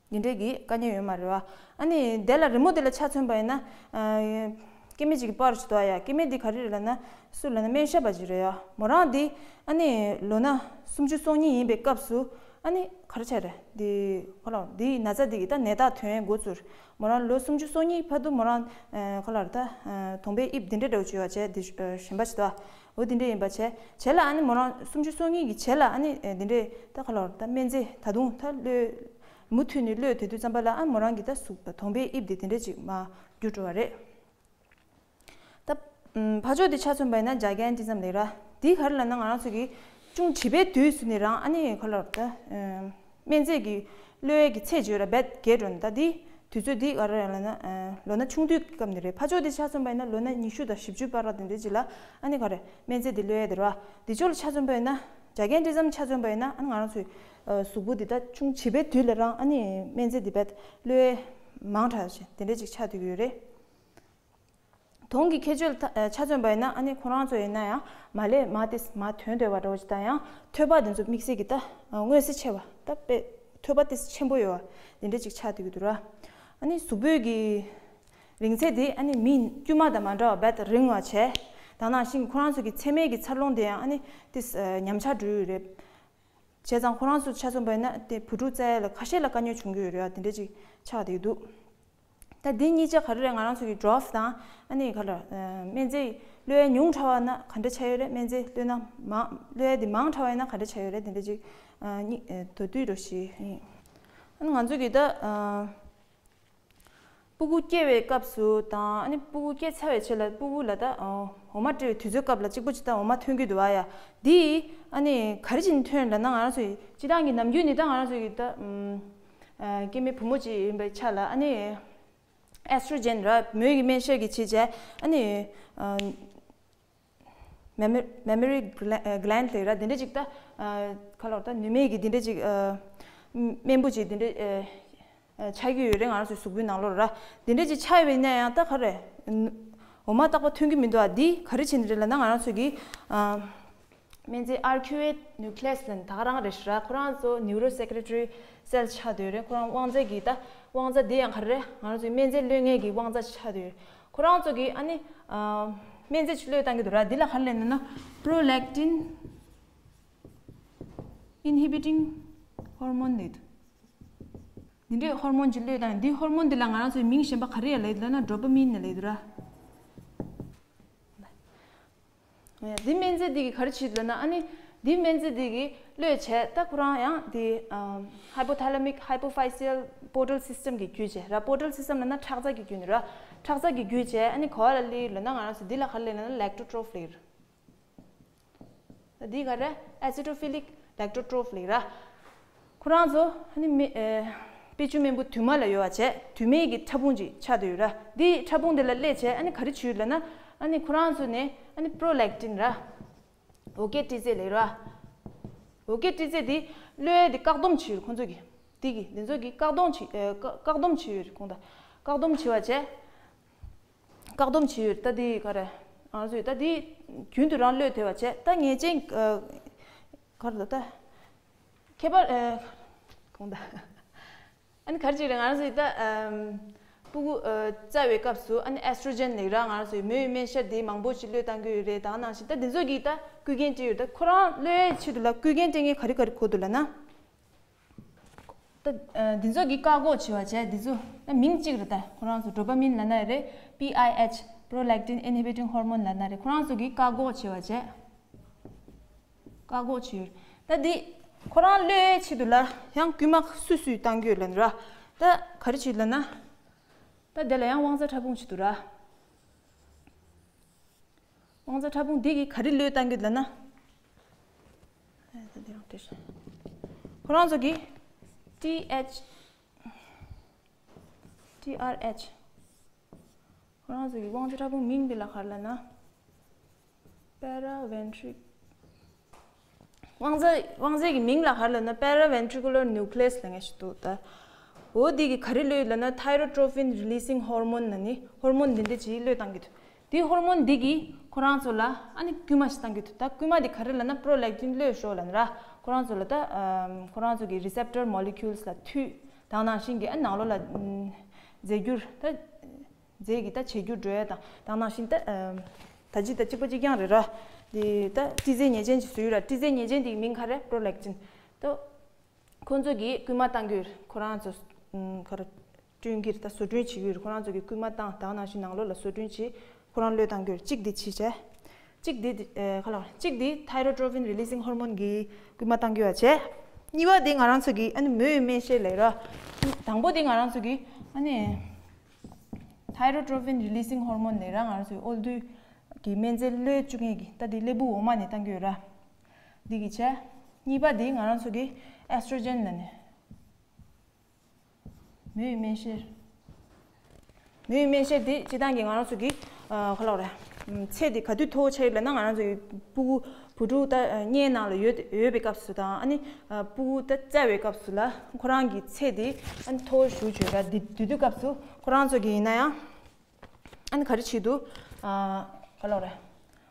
འདི་འདྲས་ཀྱི་དཀའ་ངལ་ཡོད་མ་རེད་བ། ཨ་ནི་དེ་ལ་རི་མོ་དེ་ལ་ཆ་མཚོན་པ་ཡིན་ན། ཨ། སྐྱེ་དམན་ཅིག་གི་པར་ཞིག་འདུག་ཡ། སྐྱེ་དམན་འདི་ག་རེ་རེད་ལབ་ན། སུ་ལབ་ན་སྨན་ཞབས་པ་ཅིག་རེད་ཡ། མོ་རང་འདི་ཨ་ནི་ལོ་ན་སུམ་ཅུ་སོ་གཉིས་ཡིན་པའི་སྐབས་སུ་ཨ་ནི་ག་རེ་བྱས་རེད། འདི་ཁོ་རང་འདི་ན་ཚ་འདི་གི་ད་ནད་རྟགས་ཐོན་འགོ་ཚུགས། མོ་རང་ལོ་སུམ་ཅུ་སོ་གཉིས་བར་དུ་མོ་རང་ཨ། ག་ལབ་རེད་ད། ཨ། གདོང་པའི་དབྱིབས་འདི་འདྲ་འདྲ་བོ་ཅིག་ཡོད་པ་བྱས། འདི་ཨ། གཞན་པ་ཞིག་འདུག་འོ་འདི་འདྲ་ཡིན་པ་བྱས། རྗེས་ལ་ཨ་ནི་མོ་རང་སུམ་ཅུ་སོ་གཉིས་ཀྱི་རྗེས་ལ་ཨ་ནི་ཨ། འདི་འདྲས་ད་ག་ལབ་རེད་ད། སྨན་རྫས་ད་དུང་ད་གློད། མུ་མཐུད་ནས་གློད་བསྡད་དུས་ཙམ་པ་ལ་ཨ། མོ་རང་གི་ད་གཟུགས་གདོང་པའི་དབྱིབས་དེ་དེ་འདྲ་ཅིག་མར་འགྱུར་འགྲོ་བ་རེད། ད་ཕར་ཕྱོགས་དེ་ཆ་མཚོན་པ་ཡིན་ན་gigantism ལབ་ར། འདི་ག་རེ་ལབ་ན་ང་རང་ཚོ་གི་ཅུང་བྱིས་པའི་དུས་སུ་ནས་རང་ཨ་ནི་ག་ལབ་རེད་ད། སྨན་རྫས་ཀྱི་གློད་ཡས་ཀྱི་ཚད་ཅིག་ཡོད་ར། རྦད་བརྒལ་འགྲོ་ནས། ད་འདི་དུས་ཚོད་འདི་ག་རེ་ལབ་ན། ལོ་ན་ཆུང་དུས་ཀྱི་སྐབས་ནས་རེད། ཕར་ཕྱོགས་དེ་ཆ་མཚོན་པ་ཡིན་ན་ལོ་ན་ཉི་ཤུ་དང་བཞི་བཅུ་བར་དེ་འདྲ་ཅིག་ལ་ཨ་ནི་ག་རེ་སྨན་རྫས་འདི་གློད་ཡས་དེ་ར། འདི་ཕྱོགས་ལ་ཆ་མཚོན་པ་ཡིན་ན། gigantism ཆ་མཚོན་པ་ཡིན་ན་ཨ་ནི་ང་རང་ཚོའི་གཟུགས་པོ་འདི་ད་ཆུང་བྱིས་པའི་དུས་ལ་རང་ཨ་ནི་སྨན་རྫས་འདི་རྦད་གློད་ཡས་མང་དྲགས་ཤིག་དེ་འདྲ་ཅིག་ཆགས་བསྡད་ཀྱི་ཡོད་རེད། གདོང་གི་ཁྱད་ཆོས་ལ་ཆ་མཚོན་པ་ཡིན་ན་ཨ་ནི་ཁོ་རང་ཚོ་ཡིན་ན་ཡང་མ་ལས་མར་ཏིས་མར་ཐོན་བསྡད་པ་འདྲ་བོ་ཅིག་དང་། ཡང་ཐོད་པ་འདི་ཚོ་དམིགས་བསལ་གྱི་ད་མངོན་གསལ་ཆེ་བ། ད་དཔེ་ཐོད་པ་ཏིས་ཆེན་པོ་ཡོད་པ་འདི་འདྲ་ཅིག་ཆགས་བསྡད་ཀྱི་འདུག་ར། ཨ་ནི་གཟུགས་པོའི་གི་རིང་ཚད་དེ་ཨ་ནི་མི་དཀྱུས་མ་དང་མ་འདྲ་བ་རྦད་རིང་བ་བྱས། ད་ནང་བཞིན་ཁོ་རང་ཚོ་གི་མཚན་མའི་གི་འཚར་ལོངས་དེ་ཡང་ཨ་ནི་ཏིས་ཉམས་ཆག་འགྲོ་ཡི་རེད། བྱས་ཙང་ཁོ་རང་ཚོ་ཆ་མཚོན་པ་ཡིན་ན་དེ་བུ་ཕྲུག་བཙའ་ཡ་ལ་ཁ་ཤས་ལ་དཀའ་ངལ་བྱུང་གི་ཡོད་རེད་ཡ། དེ་འདྲ་ཅིག་ཆགས་བསྡད་ཀྱི་འདུག་ད་འདི་གཉིས་ཆ་ག་རེ་རེད། ང་རང་ཚོ་གི་ཌོབ་དང་ཨ་ནི་ག་ལ་སྨན་རྫས་གློད་ཡ་ཉུང་དྲགས་པ་ན་ག་འདྲ་ཆགས་ཡོད་རེད། སྨན་རྫས་གློད་ན་མང་གློད་ཡ་འདི་མང་དྲགས་པ་ཡིན་ན་ག་འདྲ་ཆགས་ཡོད་རེད། འདི་འདྲ་ཅིག་གཉིས་མདོར་བསྡུས་འདྲ་ཞིག་ཡིན། ཨ་ནི་ང་ཚོ་གི་ད་སྤུ་གུ་སྐྱེ་བའི་སྐབས་སུ་དང་ཨ་ནི་སྤུ་གུ་སྐྱེ་ཚར་བའི་རྗེས་ལ་སྤུ་གུ་ལ་ད་འོ་མ་སྤྲད་པའི་དུས་ཚོད་སྐབས་ལ་གཅིག་པོ་ཅིག་ད་འོ་མ་ཐོན་གྱི་འདུག་བ་ཡ། འདི་ཨ་ནི་ག་རེ་བྱས་ནས་ཐོན་ལབ་ན། ང་རང་ཚོ་ཡི་སྤྱིར་བཏང་གི་ནམ་རྒྱུན་ནི་ད་ང་རང་ཚོ་ཡི་ད་སྐྱེ་དམན་བུ་མོ་ཅིག་ཡིན་པའི་ཆ་ལ་ཨ་ནི། ཨེ་སི་ཊྲོ་ཇེན་ར་མོས་ཀྱི་སྨན་གཤེར་གྱི་བྱས་བྱས་ཨ་ནི། མེ་མེ་རི་གྷ་ལེན་ཌི་ལབ་ར་འདི་འདྲ་ཅིག་ད་ཁ་ལོར་ད་ནུ་མའི་གི་འདི་འདྲ་ཅིག་རྨེན་བུ་ཅིག་འདི་འདྲ་ཆགས་ཀྱི་ཡོད་རེད། ང་རང་ཚོའི་གཟུགས་པོའི་ནང་ལོགས་ར་འདི་འདྲ་ཅིག་ཆགས་ཡོད་པ་ཡིན་ན་ཡང་ད་ག་རེ་འོ་མ་རྟག་པར་ཐོན་གྱི་མི་འདུག་ཨ། འདི་ག་རེ་བྱས་ནས་རེད་ལབ་ན། ང་རང་ཚོ་གི་སྨན་རྫས་ཨར་ཁུ་ཨེཊ་ནིའུ་ཀི་ལི་ཡས་ལབ་ནས་ད་ག་རང་རེད་ཤག་ར། ཁོ་རང་ཚོ་ནིའུ་རོ་སེ་ཀི་རེ་ཊ་རི་སེལ་ཆགས་བསྡད་ཡོད་རེད། ཁོ་རང་དབང་རྩ་གི་ད་དབང་རྩ་འདི་ཡང་ག་རེ་རེད། ང་རང་ཚོའི་སྨན་རྫས་གློད་མཁན་གྱི་དབང་རྩ་ཆགས་བསྡད་ཡོད་རེད། ཁོ་རང་ཚོ་གི་ཨ་ནི་སྨན་རྫས་ཅིག་གློད་བཏང་གི་འདུག་ར། འདི་ལ་ག་རེ་ལབ་ན་ན་པྲོ་ལེག་ཊིན་ཨིན་ཧི་བི་ཊིང་ཧོར་མོན་ལབ་འདུག་འདི་འདྲའི་ཧོར་མོན་ཅིག་གློད་བཏང་། འདི་ཧོར་མོན་འདི་ལ་ང་རང་ཚོའི་མིང་གཞན་པ་ག་རེ་ཡང་ལབ་འདུག་ལབ་ན་ཌོ་པ་མིན་ལབ་འདུག་ར། འདི་སྨན་རྫས་འདི་གིས་ག་རེ་བྱེད་ལབ་ན། ཨ་ནི་འདི་སྨན་རྫས་འདི་གིས་གློད་བྱས་ད་ཁོ་རང་ཡང་འདི་ཧའི་པོ་ཐ་ལ་མིག་ཧའི་པོ་ཕི་ཤལ་པོར་ཊལ་སི་སི་ཊམ་གི་བརྒྱུད་བྱས་ར། པོར་ཊལ་སི་སི་ཊམ་ལབ་ན་ཁྲག་རྩ་གི་བརྒྱུད་ནས་ར། ཁྲག་རྩ་གི་བརྒྱུད་བྱས་ཨ་ནི་ག་པ་ལ་སླེབས་ལབ་ན། ང་རང་ཚོ་འདི་ལ་ག་རེ་ལབ་ན་ལེག་ཀྲོ་ཊོ་ཕིལ་ལབ། ད་འདི་ག་རེ་ཨེ་སི་ཊོ་ཕི་ལིག་ལེག་ཀྲོ་ཊོ་ཕིལ་ལབ་ར། ཁོ་རང་ཚོ་ཨ་ནི་མི་ཨེ་དཔེ་ཆུ་རྨེན་བུ་དུ་མ་ལ་ཡོད་པ་བྱས་དུ་མའི་གི་ཕྲ་ཕུང་ཅིག་ཆགས་བསྡད་ཡོད་ར། འདི་ཕྲ་ཕུང་འདི་ལ་སླེབས་བྱས་ཨ་ནི་ག་རེ་བྱེད་ལབ་ན། ཨ་ནི་ཁོ་རང་ཚོ་ནས་ཨ་ནི་པྲོ་ལེག་ཊིན་ར། འོ་སྐོལ་སྤྲི་རྫས་ལབ་ར། འོ་སྐོལ་སྤྲི་རྫས་འདི་གློད་ཡས་འདི་བཀག་སྡོམ་བྱེད་ཡོད་རེད། ཁོང་ཚོ་གི་འདི་གི་འདི་ཚོ་གི་བཀག་སྡོམ་བྱེད་ཨེ་བཀག་བཀག་སྡོམ་བྱེད་ཡོད་རེད། ཁོང་ད་བཀག་སྡོམ་བྱེད་པ་བྱས། བཀག་སྡོམ་བྱེད་ཡོད། ད་འདི་ག་རེ་ང་ཚོས་ད་འདི་རྒྱུན་དུ་རང་གློད་ཐུབ་པ་བྱས། ད་ངེས་ཅན་ཨ་ག་རེ་ད་ད་ཁྱད་པར་ཨ་གོང་ད་ཨ་ནི་ག་རེ་ཅིག་རེད། ང་རང་ཚོས་ད་ཨམ་སྤུ་གུ་ཨ་བཙའ་བའི་སྐབས་སུ་ཨ་ནི་ཨེ་སི་ཊྲོ་ཇེན་ལབ་ར། ང་རང་ཚོས་མོས་པའི་སྨན་གཤེར་འདི་མང་པོ་ཞིག་གློད་བཏང་གི་ཡོད་རེད། ད་ག་ནང་བཞིན་ད་འདི་ཚོ་གིས་ད་རྐུ་མཁན་སྤྲད་ཡོད། ད་ཁོ་རང་གློད་ཡས་ཆེད་དུ་ལ་རྐུ་མཁན་སྤྲད་མཁན་ག་རེ་ག་རེ་དགོས་འདུག་ལབ་ན། ད་ཨ་འདི་ཚོ་གིས་བཀག་འགོག་བྱེད་པ་བྱས། འདི་ཚོ་ད་མིང་གཅིག་རེད། ད་ཁོ་རང་ཚོ་ཌོ་པ་མིན་ལབ་ན་རེད། པི་ཨའི་ཨེཆ་པྲོ་ལེག་ཊིན་ཨིན་ཧི་བི་ཊིང་ཧོར་མོན་ལབ་ན་རེད། ཁོ་རང་ཚོ་གིས་བཀག་འགོག་བྱེད་པ་བྱས། བཀག་འགོག་བྱེད་ཡོད། ད་འདི་ཁོ་རང་གློད་ཡས་ཆེད་དུ་ལ་ཡང་རྐུན་མ་སུས་སུས་བཏང་གི་ཡོད་ལབ་ན་ར། ད་ག་རེ་བྱེད་ལབ་ན། ད་འདི་ལ་ཡང་དབང་རྩ་ཕྲ་ཕུང་བྱེད་དུ་ར། དབང་རྩ་ཕྲ་ཕུང་འདི་གིས་ག་རེ་གློད་བཏང་གི་ལབ་ན། ཁོ་རང་ཚོ་གིས་ཊི་ཨེཆ་ཊི་ཨར་ཨེཆ་ཁོ་རང་ཚོ་གི་དབང་རྩ་ཕྲ་ཕུང་མིང་འདི་ལ་ག་རེ་ལབ་ན། པེ་ར་ཝེན་ཊི་རིག་དབང་རྩ་དབང་རྩའི་གི་མིང་ལ་ག་རེ་ལབ་ན། པེ་ར་ཝེན་ཊི་རི་ཀུ་ལར་ནིའུ་ཀི་ལི་ཡས་ལབ་མཁན་ཞིག་འདུག་ད་འོ་འདི་གིས་ག་རེ་གློད་ལབ་ན། ཐའི་རོ་ཊོ་ཕིན་རི་ལི་སིང་ཧོར་མོན་ལབ་ནི་ཧོར་མོན་འདི་འདྲ་ཅིག་གློད་བཏང་གི་འདུག་དེ་ཧོར་མོན་འདི་གིས་ཁོ་རང་ཚོ་ལ་ཨ་ནི་སྐུལ་མ་ཞིག་བཏང་གི་འདུག་ད་སྐུལ་མ་འདི་ག་རེ་ལབ་ན་པྲོ་ལེག་ཊིན་གློད་ཤོག་ལབ་ནི་ར། ཁོ་རང་ཚོ་ལ་ད་ཨམ་ཁོ་རང་ཚོ་གི་རི་སེབ་ཊར་མོ་ལི་ཀུལ་སི་ལ་མཐུད། ད་ག་ནང་བཞིན་གི་ཨ་ནང་ལོགས་ལ་ཨམ་རྫས་འགྱུར་ད་རྫས་ཀྱི་ད་བྱེད་འགྱུར་འགྲོ་ཡ་དང་། ད་ག་ནང་བཞིན་ད་ཨམ་ད་ཅི་ད་གཅིག་པ་གཅིག་རྐྱང་རེད་ར། འདི་ད་སྤྲི་རྫས་ཉེས་ཅན་ཅིག་བཟོས་ཡོད་ར། སྤྲི་རྫས་ཉེས་ཅན་འདི་གི་མིང་ག་རེ། པྲོ་ལེག་ཊིན། ད་ཁོང་ཚོ་གིས་སྐུལ་མ་བཏང་གི་ཡོད། ཁོ་རང་ཚོ་ཨམ་ག་རེ་སྐྲུན་གྱི་ད་བཟོ་སྐྲུན་བྱེད་ཀྱི་ཡོད། ཁོ་རང་ཚོ་གིས་སྐུལ་མ་བཏང་། ད་ག་ནང་བཞིན་ནང་ལོགས་ལ་བཟོ་སྐྲུན་བྱེད། ཁོ་རང་གློད་བཏང་གི་ཡོད། གཅིག་འདི་བྱས་བྱས། གཅིག་འདི་ཨེ་ག་ལ་གཅིག་འདི་ཐའི་རོ་ཊོ་ཕིན་རི་ལི་སིང་ཧོར་མོན་གིས་སྐུལ་མ་བཏང་གི་ཡོད་བྱས། གཉིས་པ་འདི་ང་རང་ཚོ་གིས་ཨ་ནི་མོས་པའི་སྨན་གཤེར་ལབ་ར། དང་པོ་འདི་ང་རང་ཚོ་གིས་ཨ་ནི་ཐའི་རོ་ཊོ་ཕིན་རི་ལི་སིང་ཧོར་མོན་ལབ་ར། ང་རང་ཚོའི་འོ་དོད་ཀྱི་སྨན་རྫས་གློད་བཅུག་མཁན་གྱི་ད་འདི་ཀླད་པའི་འོ་མ་ནས་བཏང་གི་ཡོད་ར། འདི་གི་བྱས། གཉིས་པ་འདི་ང་རང་ཚོ་གིས་ཨེ་སི་ཊྲོ་ཇེན་ལབ་ནས། མོས་པའི་སྨན་གཤེར། མོས་པའི་སྨན་གཤེར་འདི་སྤྱིར་བཏང་གི་ང་རང་ཚོ་གི་ཨ་ག་ལབ་རེད། ཚད་འདི་ག་དུས་མཐོ་བོ་ཆགས་ཡོད་ལབ་ན། ང་རང་ཚོ་གི་སྤུ་གུ་བུ་ཕྲུག་ད་མངལ་ནང་ལ་ཡོད་ཡོད་པའི་སྐབས་སུ་དང་ཨ་ནི་ཨ་སྤུ་གུ་ད་བཙའ་བའི་སྐབས་སུ་ལ་ཁོ་རང་གི་ཚད་འདི་ཨ་ནི་མཐོ་བོ་ཞེ་པོ་ཅིག་ཡོད་ར། འདི་དེ་དུས་སྐབས་སུ་ཁོ་རང་ཚོ་གི་ཡིན་ན་ཡང་། ཨ་ནི་ག་རེ་བྱེད་དུ། ཨ་ག་ལབ་རེད།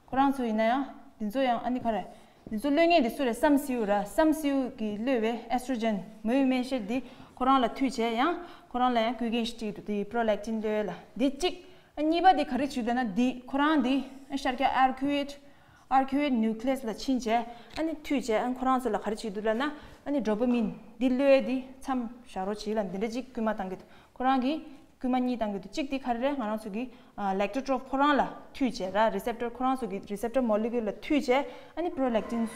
ཁོ་རང་ཚོ་ཡིན་ན་ཡང་འདི་ཚོ་ཡང་ཨ་ནི་ག་རེ། འདི་ཚོ་གློད་མཁན་འདི་སུ་རེད། བསམ་སེའུ་ར། བསམ་སེའུ་གིས་གློད་པའི་ཨེ་སི་ཊྲོ་ཇེན་མོས་པའི་སྨན་གཤེར་འདི་ཁོ་རང་ལ་མཐུད་བྱས། ཡང་ཁོ་རང་ལ་ཡང་སྐུལ་མཁན་ཞིག་སྤྲད་འདུག་དེ་པྲོ་ལེག་ཊིན་གློད་ཡས་ལ། འདི་གཅིག་ཨ་གཉིས་པ་འདི་ག་རེ་བྱེད་འདུག་ན། འདི་ཁོ་རང་འདི་ཨ་ཤར་སྐྱ་ཨར་ཁུ་ཨེཊ་ཨར་ཁུ་ཨེཊ་ནིའུ་ཀི་ལི་ཡས་ལ་ཕྱིན་བྱས། ཨ་ནི་མཐུད་བྱས། ཨ་ནི་ཁོ་རང་ཚོ་ལ་ག་རེ་བྱེད་འདུག་ལབ་ན། ཨ་ནི་ཌོ་པ་མིན་འདི་གློད་ཡས་འདི་མཚམས་བཞག་རོགས་བྱེད་ལབ་འདི་འདྲ་ཅིག་སྐུལ་མ་བཏང་གི་འདུག་ཁོ་རང་གིས་ སྐུལ་མ་གཉིས་བཏང་གི་འདུག་གཅིག་དེ་ག་རེ་རེད། ང་རང་ཚོ་གི་ལེག་ཊོ་ཊོ་ཕི་ཁོ་རང་ལ་མཐུད་བྱས་ར། རི་སེབ་ཊར་ཁོ་རང་ཚོ་གི་རི་སེབ་ཊར་མོ་ལེ་ཀུལ་ལ་མཐུད་བྱས། ཨ་ནི་པྲོ་ལེག་ཊིན་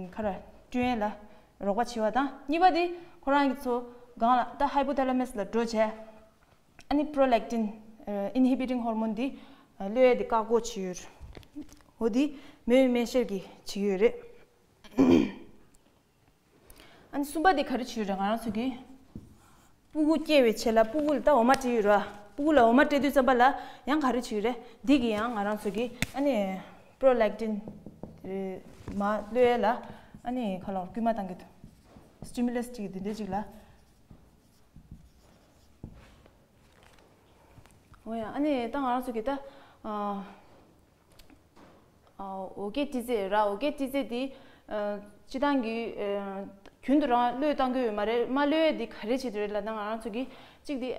ག་རེ་སྐྲུན་ཡས་ལ་རོགས་པ་བྱེད་པ་དང་། གཉིས་པ་དེ་ཁོ་རང་གི་ཚོ་སྒང་ལ་ད་ཧའི་པོ་ཐ་ལ་མས་ལ་འགྲོ་བྱས། ཨ་ནི་པྲོ་ལེག་ཊིན་ཨིན་ཧི་བི་ཊིང་ཧོར་མོན་དེ་གློད་ཡས་དེ་བཀག་འགོག་བྱེད་ཡོད་རེད། འོ་དེ་མོའི་སྨན་གཤེར་གྱིས་བྱེད་ཀྱི་ཡོད་རེད། ཨ་ནི་གསུམ་པ་དེ་ག་རེ་བྱེད་ཀྱི་ཡོད་རེད། ང་རང་ཚོ་གི་སྤུ་གུ་སྐྱེ་བའི་ཆེད་ལ་སྤུ་གུ་ལ་ད་འོ་མ་སྤྲད་ཡོད་ར། སྤུ་གུ་ལ་འོ་མ་སྤྲད་དུས་ཙམ་པ་ལ་ཡང་ག་རེ་བྱེད་ཀྱི་རེད། འདི་གི་ཡང་ང་རང་ཚོ་གི་ཨ་ནི་པྲོ་ལེག་ཊིན་མ་གློད་ཡས་ལ་ཨ་ནི་ཁ་ལོ་སྐུལ་མ་བཏང་གི་འདུག་སི་ཊི་མུ་ལ་སི་ཅིག་འདི་འདྲ་ཅིག་ལ། འོ་ཡ། ཨ་ནི་ད་ང་རང་ཚོ་གི་ད་ཨ། འོ་སྐད་ཊི་ཙེ་ར། འོ་སྐད་ཊི་ཙེ་དེ་སྤྱི་བཏང་གི་རྒྱུན་དུ་རང་གློད་བཏང་གི་ཡོད་མ་རེད། མ་གློད་ཡས་དེ་ག་རེ་བྱེད་དུ་རེད་ལབ་ན། ང་རང་ཚོ་གི་གཅིག་དེ་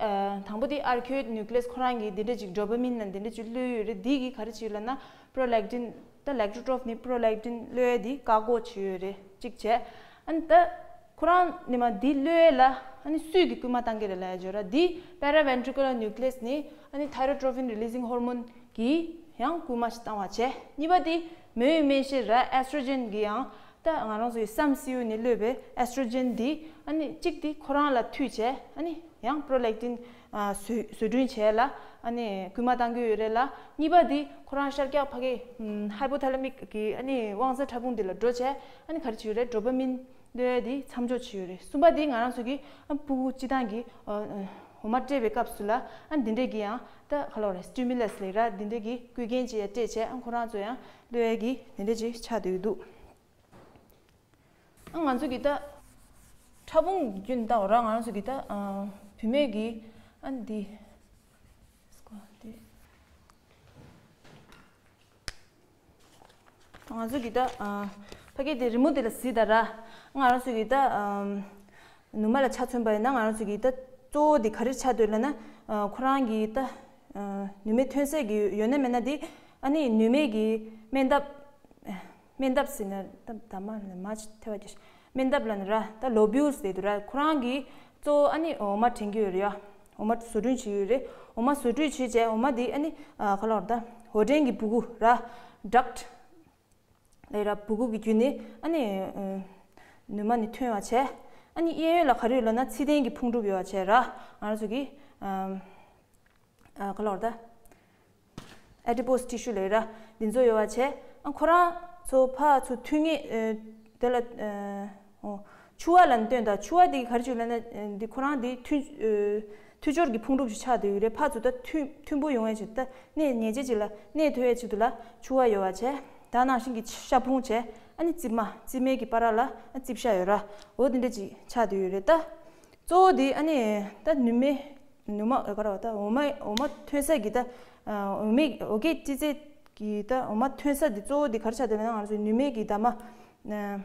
དང་པོ་དེ་ཨར་ཁེ་ཡོ་ཌི་ནིའུ་ཀི་ལི་ཡས་ཁོ་རང་གི་དེ་འདྲ་ཅིག་ཌོ་པ་མིན་ལ་དེ་འདྲ་ཅིག་གློད་ཡོད་རེད། དེ་གི་ག་རེ་བྱེད་ལབ་ན་པྲོ་ལེག་ཊིན། ད་ལེག་ཊོ་ཊོ་ཕི་ནི་པྲོ་ལེག་ཊིན་གློད་ཡས་དེ་བཀག་འགོག་བྱེད་ཡོད་རེད། གཅིག་བྱས། ཨ་ནི་ད་ཁོ་རང་ནི་མ་འདི་གློད་ཡས་ལ་ཨ་ནི་སུས་ཀྱི་སྐུལ་མ་བཏང་གི་རེད་ལབ་ཡ་བརྗོད་ར། འདི་པེ་ར་ཝེན་ཊི་རི་ཀུ་ལར་ནིའུ་ཀི་ལི་ཡས་ནི་ཨ་ནི་ཐའི་རོ་ཌི་ཊོ་ཕིན་རི་ལི་ཟིང་ཧོར་མོན་གྱིས་ཡང་སྐུལ་མ་ཞིག་བཏང་བ་བྱས། གཉིས་པ་དེ་མོའི་སྨན་གཤེར་ར། ཨེས་ཊྲོ་ཇེན་གྱི་ཡང་ད་ང་རང་ཚོ་ཡི་སམ་སི་ཡུ་ནས་གློད་པའི་ཨེས་ཊྲོ་ཇེན་འདི་ཨ་ནི་གཅིག་དེ་ཁོ་རང་ལ་མཐུད་བྱས། ཨ་ནི་ཡང་པྲོ་ལེག་ཊིན་བཟོ་བཟོ་སྐྲུན་བྱས་ལ་ཨ་ནི་སྐུལ་མ་བཏང་གི་ཡོད་རེད་ལ། གཉིས་པ་དེ་ཁོ་རང་ཤར་རྒྱག་ཕ་གི་ཧའི་པོ་ཐ་ལ་མིག་གི་ཨ་ནི་དབང་རྩ་ཕྲ་ཕུང་འདི་ལ་འགྲོ་བྱས། ཨ་ནི་ག་རེ་བྱེད་ཀྱི་རེད། ཌོ་པ་མིན་གློད་ཡས་དེ་མཚམས་འཇོག་བྱེད་ཡོད་རེད། གསུམ་པ་དེ་ང་རང་ཚོ་གི་ཨ་སྤུ་གུ་སྤྱི་བཏང་གི་ཨ་ཨ་འོ་མ་སྤྲད་པའི་སྐབས་སུ་ལ་ཨ་འདི་འདྲས་ཀྱི་ཡང་ད་ག་ལབ་རེད། སི་ཊི་མུ་ལ་སི་ལབ་ར། འདི་འདྲས་ཀྱི་སྐུལ་རྐྱེན་ཅིག་ཡང་སྤྲད་བྱས། ཨ་ཁོ་རང་ཚོ་ཡང་གློད་ཡས་ཀྱི་འདི་འདྲས་ཅིག་ཆགས་བསྡད་ཀྱི་འདུག་ཨ་ང་ཚོ་གི་ད་ཕྲ་ཕུང་གི་རྒྱུན་ལྟ་བ་ར། ང་རང་ཚོ་གི་ད་ཨ་བུད་མེད་ཀྱི་ཨ་འདི་འདི། ང་ཚོ་གི་ད་ཨ་ཕ་གི་དེ་རི་མོ་དེ་ལ་གཟིགས་དང་ར། ང་རང་ཚོ་གི་ད་ཨ་ནུ་མ་ལ་ཆ་མཚོན་པ་ཡིན་ན། ང་རང་ཚོ་གི་ད་གཙོ་བོ་དེ་ག་རེ་ཆགས་འདུག་ལབ་ན། ཨ་ཁོ་རང་གི་ད་ཨ་ནུ་མའི་ཐོན་ས་གི་ཡོད་ན་མེད་ན་དེ་ཨ་ནི་ནུ་མའི་གི་སྨན་འདབ། སྨན་འདབ་ཟེར་ན་ད་ད་མ་ལ་མ་ཐེ་བ་ཀྱི་སྨན་འདབ་ལ་ནི་ར། ད་ལོ་བིའུ་ལི་ཟེར་དུས་ར། ཁོ་རང་གི་གཙོ་བོ་ཨ་ནི་འོ་མ་དྲན་གྱི་ཡོད་རེད་ཡ། འོ་མ་བཟོ་སྐྲུན་བྱེད་ཀྱི་ཡོད་རེད། འོ་མ་བཟོ་སྐྲུན་བྱེད་བྱས། འོ་མ་དེ་ཨ་ནི་ཨ་ག་ལབ་ར། ད་འོ་ཀྲན་གྱི་སྦུ་གུ་ར། ཌག་ཊི་ལབ་ར། སྦུ་གུ་གི་བརྒྱུད་ནས་ཨ་ནི་ཨ་ནུ་མ་ནི་ཐོན་པ་བྱས། ཨ་ནི་གཡས་གཡོན་ལ་ག་རེ་ཡོད་ལབ་ན་ཚི་ཏན་གྱི་ཕུང་གྲུབ་ཡོད་པ་བྱས་ར། ང་རང་ཚོ་གི་ཨ་ཨ་ག་ལབ་ར། ད་ཨེ་ཌི་པོ་སི་ཊི་ཤུ་ལབ་ར། འདི་ཚོ་ཡོད་པ་བྱས། ཨ་ཁོ་རང་ཚོ་ཕར་ཚུར་མཐུད་མཁན་ཨ་དེ་ལ་ཨ་འོ་ཕྱུ་པ་ལ་ནི་སྟོན་དང་། ཕྱུ་པ་དེ་ག་རེ་བྱེད་ལབ་ན་ཨ་འདི་ཁོ་རང་དེ་མཐུད་ཨ་མཐུད་སྦྱོར་གྱི་ཕུང་གྲུབ་ཅིག་ཆགས་བསྡད་ཡོད་རེད། ཕར་ཚུར་ད་མཐུན་མཐུན་པོ་ཡོང་ཡས་ཆེད་དུ། ད་གནས་ཉེ་ཆེ་ཅིག་ལ་གནས་ཐུབ་ཡས་ཆེད་དུ་ལ་ཕྱུ་པ་ཡོད་པ་བྱས། ད་ནང་བཞིན་གྱི་ཤ་ཕུང་བྱས། ཨ་ནི་རྩིབ་མ་རྩིབ་མའི་གི་བར་ལ་ཨ་རྩིབ་ཤ་ཡོད་ར། འོ་དེ་འདྲ་ཅིག་ཆགས་བསྡད་ཡོད་རེད། ད་གཙོ་བོ་དེ་ཨ་ནི་ད་ནུ་མའི་ནུ་མ་ག་རེ་བ། ད་འོ་མ་འོ་མ་ཐོན་ས་གི་ད་ཨ་འོ་མའི་འོ་སྐད་ཅི་ཚེ་གི་ད་འོ་མ་ཐོན་ས་དེ་གཙོ་བོ་དེ་ག་རེ་ཆགས་བསྡད་ལབ་ན། ང་རང་ཚོའི་ནུ་མའི་གི་འདབ་མ་ཨ་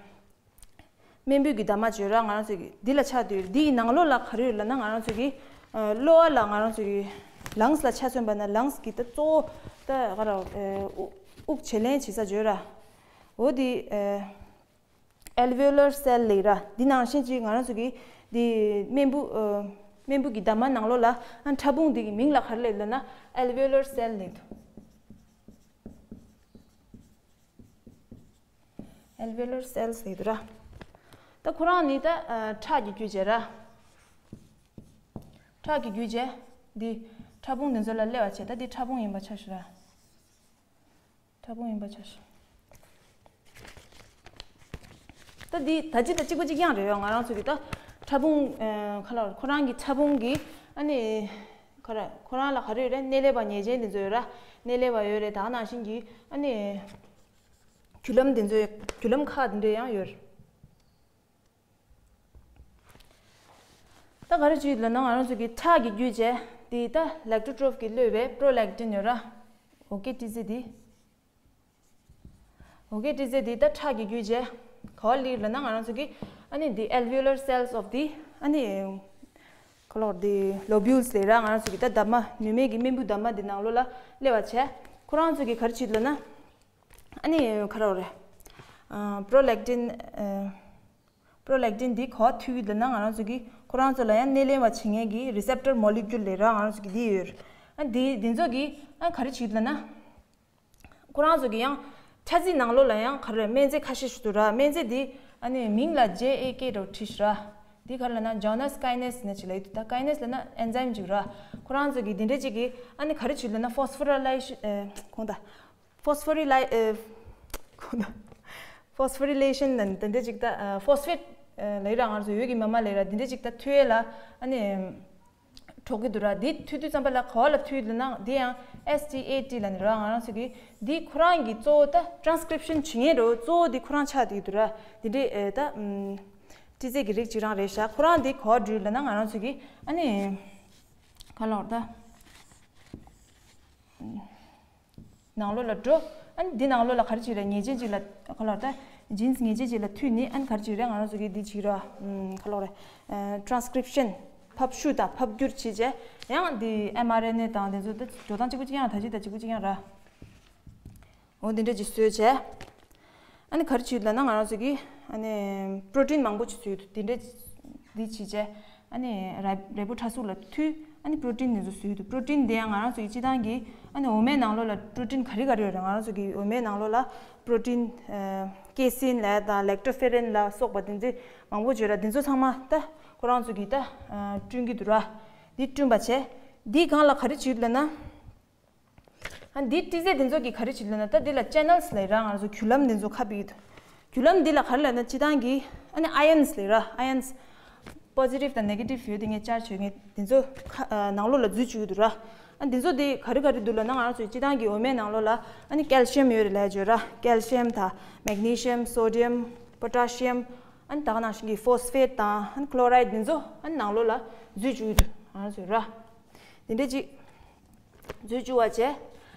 རྨེན་བུ་གི་འདབ་མ་བརྗོད་ར། ང་རང་ཚོ་གི་འདི་ལ་ཆགས་བསྡད་ཡོད་རེད། འདི་ཡི་ནང་ལོགས་ལ་ག་རེ་ཡོད་ལབ་ན། ང་རང་ཚོ་གི་ཨ་གློ་བ་ལ་ང་རང་ཚོ་གི་ལངས་ལ་ཆ་མཚོན་པ་ན། ལངས་གི་ད་གཙོ་བོ་ད་ག་རེ་བ་ཨ་དབུགས་དབུགས་བྱེད་ལེན་བྱེད་ས་བརྗོད་ར། འོ་དེ་ཨ་ཨལ་ཝེ་ཡུ་ལར་སེལ་ལབ་ར། འདི་ནང་བཞིན་གྱི་ང་རང་ཚོ་གི་འདི་རྨེན་བུ་ཨ་རྨེན་བུ་གི་འདབ་མ་ནང་ལོགས་ལ་ཨ་ཕྲ་ཕུང་འདི་གི་མིང་ལ་ག་རེ་ལབ་ལབ་ན། ཨལ་ཝེ་ཡུ་ལར་སེལ་ལབ་འདུག་ཨལ་ཝེ་ཡུ་ལར་སེལ་ཟེར་གྱི་འདུག་ར། ད་ཁོ་རང་ནི་ད་ཨ་ཁྲག་གི་རྒྱུ་བྱས་ར། ཁྲག་གི་རྒྱུ་བྱས། འདི་ཕྲ་ཕུང་འདི་ཚོ་ལ་སླེབས་པ་བྱས། ད་འདི་ཕྲ་ཕུང་ཡིན་པ་ཆ་བཞག་ར། ཕྲ་ཕུང་ཡིན་པ་ཆ་བཞག་ད་འདི་ད་ཅི་ད་གཅིག་པ་གཅིག་རྐྱང་རེད་ཡ། ང་རང་ཚོ་གི་ད་ཕྲ་ཕུང་ཨ་ག་ལབ་ར། ཁོ་རང་གི་ཕྲ་ཕུང་གི་ཨ་ནི་ག་རེ། ཁོ་རང་ལ་ག་རེ་ཡོད་རེད། སྣེ་ལེན་པ་ཉེར་ཅན་འདི་ཚོ་ཡོད་ར། སྣེ་ལེན་པ་ཡོད་རེད། ད་ག་ནང་བཞིན་གྱི་ཨ་ནི་རྒྱུ་ལམ་འདི་ཚོའི་རྒྱུ་ལམ་ཁག་འདི་འདྲ་ཡང་ཡོད། ད་ག་རེ་བྱེད་ལབ་ན། ང་རང་ཚོ་གི་ཁྲག་གི་རྒྱུ་བྱས་འདི་ད་ལེག་ཊོ་ཊོ་ཕི་གིས་གློད་པའི་པྲོ་ལེག་ཊིན་ཡོད་ར། འོ་སྐད་ཊི་ཙེ་འདི། འོ་སྐད་ཊི་ཙེ་འདི་ད་ཁྲག་གི་རྒྱུ་བྱས་ག་པར་སླེབས་ལབ་ན། ང་རང་ཚོ་གི་ཨ་ནི་འདི་ཨལ་ཝེ་ཡུ་ལར་སེལ་ཨོཕ་འདི་ཨ་ནི་ག་ལབ་ར། འདི་ལོ་བིའུ་ལི་ཟེར་ར། ང་རང་ཚོ་གི་ད་འདབ་མ་ནུ་མའི་གི་རྨེན་བུ་འདབ་མ་འདི་ནང་ལོགས་ལ་སླེབས་པ་བྱས། ཁོ་རང་ཚོ་གི་ག་རེ་བྱེད་ལབ་ན། ཨ་ནི་ག་རེ་རེད། ཨ་པྲོ་ལེག་ཊིན་ཨ་པྲོ་ལེག་ཊིན་འདི་ག་པར་མཐུད་ཀྱི་ལབ་ན། ང་རང་ཚོ་གི་ ཁོ་རང་ཚོ་ལ་ཡང་སྣེ་ལེན་པ་བྱེད་མཁན་གྱི་receptor molecule ལབ་ར་ང་རང་ཚོ་གི་འདི་ཡོད། ཨ་འདི་འདི་ཚོ་གི་ཨ་ག་རེ་བྱེད་ལབ་ན། ཁོ་རང་ཚོ་གི་ཡང་ཆ་རྩིས་ནང་ལོགས་ལ་ཡང་ག་རེ་སྨན་རྫས་ཁ་ཤས་ཤིག་འདུག་ར། སྨན་རྫས་འདི་ཨ་ནི་མིང་ལ་J A K འདྲ་བོ་བྲིས་ཤག་ར། འདི་ག་རེ་ལབ་ན་Janus kinase ནི་ཅིག་ལབ་ཡོད་འདུག་ད་kinase ལབ་ན་enzyme ཅིག་ར། ཁོ་རང་ཚོ་གི་འདི་འདྲ་ཅིག་གི་ཨ་ནི་ག་རེ་བྱེད་ལབ་ན་phosphorylation ཨེ་གོང་ད། Phosphorylation ཨེ་གོང་ད། Phosphorylation ནི་འདི་འདྲ་ཅིག་ད་ཨ་phosphate ཨེ་ལབ་ར། ང་ཚོ་འོད་ཀྱི་མ་མ་ལབ་ར། འདི་འདྲ་ཅིག་ད་མཐུད་ཡས་ལ་ཨ་ནི་འགྲོ་གི་འདུག་ར། འདི་མཐུད་དུས་ཙམ་པ་ལ་ག་བ་ལ་མཐུད་ལབ་ན་འདི་ཡང་S T A T ལབ་ནི་ར། ང་རང་ཚོ་གི་འདི་ཁོ་རང་གི་གཙོ་བོ་ད་transcription བྱེད་མཁན་རེད། གཙོ་བོ་འདི་ཁོ་རང་ཆགས་བསྡད་ཀྱི་འདུག་ར། འདི་འདྲའི་ཨེ་ད་ཨམ་སྤྲི་རྫས་ཀྱི་རིགས་ཅིག་རང་རེད་ཤག་ཁོ་རང་འདི་ག་བ་འདྲུད་ལབ་ན་ང་རང་ཚོ་གི་ཨ་ནི་ག་ལབ་དགོས་རེད་ད། ནང་ལོགས་ལ་འགྲོ། ཨ་ནི་འདི་ནང་ལོགས་ལ་ག་རེ་བྱེད་རེད། ཉེས་ཅན་ཅིག་ལ་ག་ལབ་དགོས་རེད་ད། genes ཉེས་ཅན་ཅིག་ལ་མཐུད་ནི་ཨ་ནི་ག་རེ་བྱེད་རེད། ང་རང་ཚོ་གི་འདི་བྱེད་ར། ཨམ་ག་ལབ་དགོས་རེད། ཨ་transcription ཕབ་བཤུ་དང་ཕབ་བསྒྱུར་བྱེད་བྱས། ཡང་འདི་M R N A དང་དེ་ཚོ་ད་འགྲོ་སྟངས་གཅིག་པ་གཅིག་རྐྱང་ར། ད་གཅིག་ད་གཅིག་པ་གཅིག་རྐྱང་ར། འོ་འདི་འདྲ་ཅིག་བཟོས་བྱས། ཨ་ནི་ག་རེ་བྱེད་ལབ་ན་ང་རང་ཚོ་གིས་ཨ་ནི་protein མང་པོ་ཅིག་བཟོས་འདུག་འདི་འདྲ་འདི་བྱས་བྱས། ཨ་ནི་ར་རས་པོ་ཁྲ་གཟུགས་ལ་མཐུད་ཨ་ནི་protein འདི་ཚོ་བཟོས་འདུག protein འདི་ཡང་ང་རང་ཚོ་གི་སྤྱིར་བཏང་གི་ཨ་ནི་འོ་མའི་ནང་ལོགས་ལ་protein ག་རེ་ག་རེ་ཡོད་རེད། ང་རང་ཚོ་གི་འོ་མའི་ནང་ལོགས་ལ་protein ཨ་casein ལབ་དང་lactoferrin ལ་སོགས་པ་འདི་འདྲ་མང་པོ་ཅིག་ཡོད་ར། འདི་ཚོ་ཚང་མ་ད་ཁོ་རང་ཚོ་གིས་ད་ཨ་བསྐྲུན་གྱི་འདུག་ར། འདི་བསྐྲུན་པ་བྱས། འདིའི་སྒང་ལ་ག་རེ་བྱེད་ལབ་ན། ཨ་འདི་སྤྲི་རྫས་འདི་ཚོ་གིས་ག་རེ་བྱེད་ལབ་ན། ད་འདི་ལ་channels ལབ་ར། ང་ཚོ་རྒྱུ་ལམ་འདི་ཚོ་ཁ་ཕྱེ་གི་འདུག་རྒྱུ་ལམ་འདི་ལ་ག་རེ་ལབ་ན། སྤྱིར་བཏང་གི་ཨ་ནི་ions ལབ་ར། ions positive དང་negative ཡོད་དེ་ངས་charge ཡོད་མཁན་འདི་ཚོ་ཁ་ཨ་ནང་ལོགས་ལ་འཛུལ་བཅུག་གི་འདུག་ར། ཨ་འདི་ཚོ་དེ་ག་རེ་ག་རེ་འདུག་ལབ་ན། ང་ཚོ་སྤྱིར་བཏང་གི་འོ་མའི་ནང་ལོགས་ལ་ཨ་ནི་calcium ཡོད་རེད་ལབ་བརྗོད་ར། calcium དང་magnesium, sodium, potassium ཨ་ནི་ད་ག་ནང་བཞིན་གྱི་phosphate དང་ཨ་ནི་chloride འདི་ཚོ་ཨ་ནི་ནང་ལོགས་ལ་འཛུལ་བཅུག་གི་འདུག་ང་ཚོ་ར། འདི་འདྲ་ཅིག་འཛུལ་བཅུག་པ་བྱས།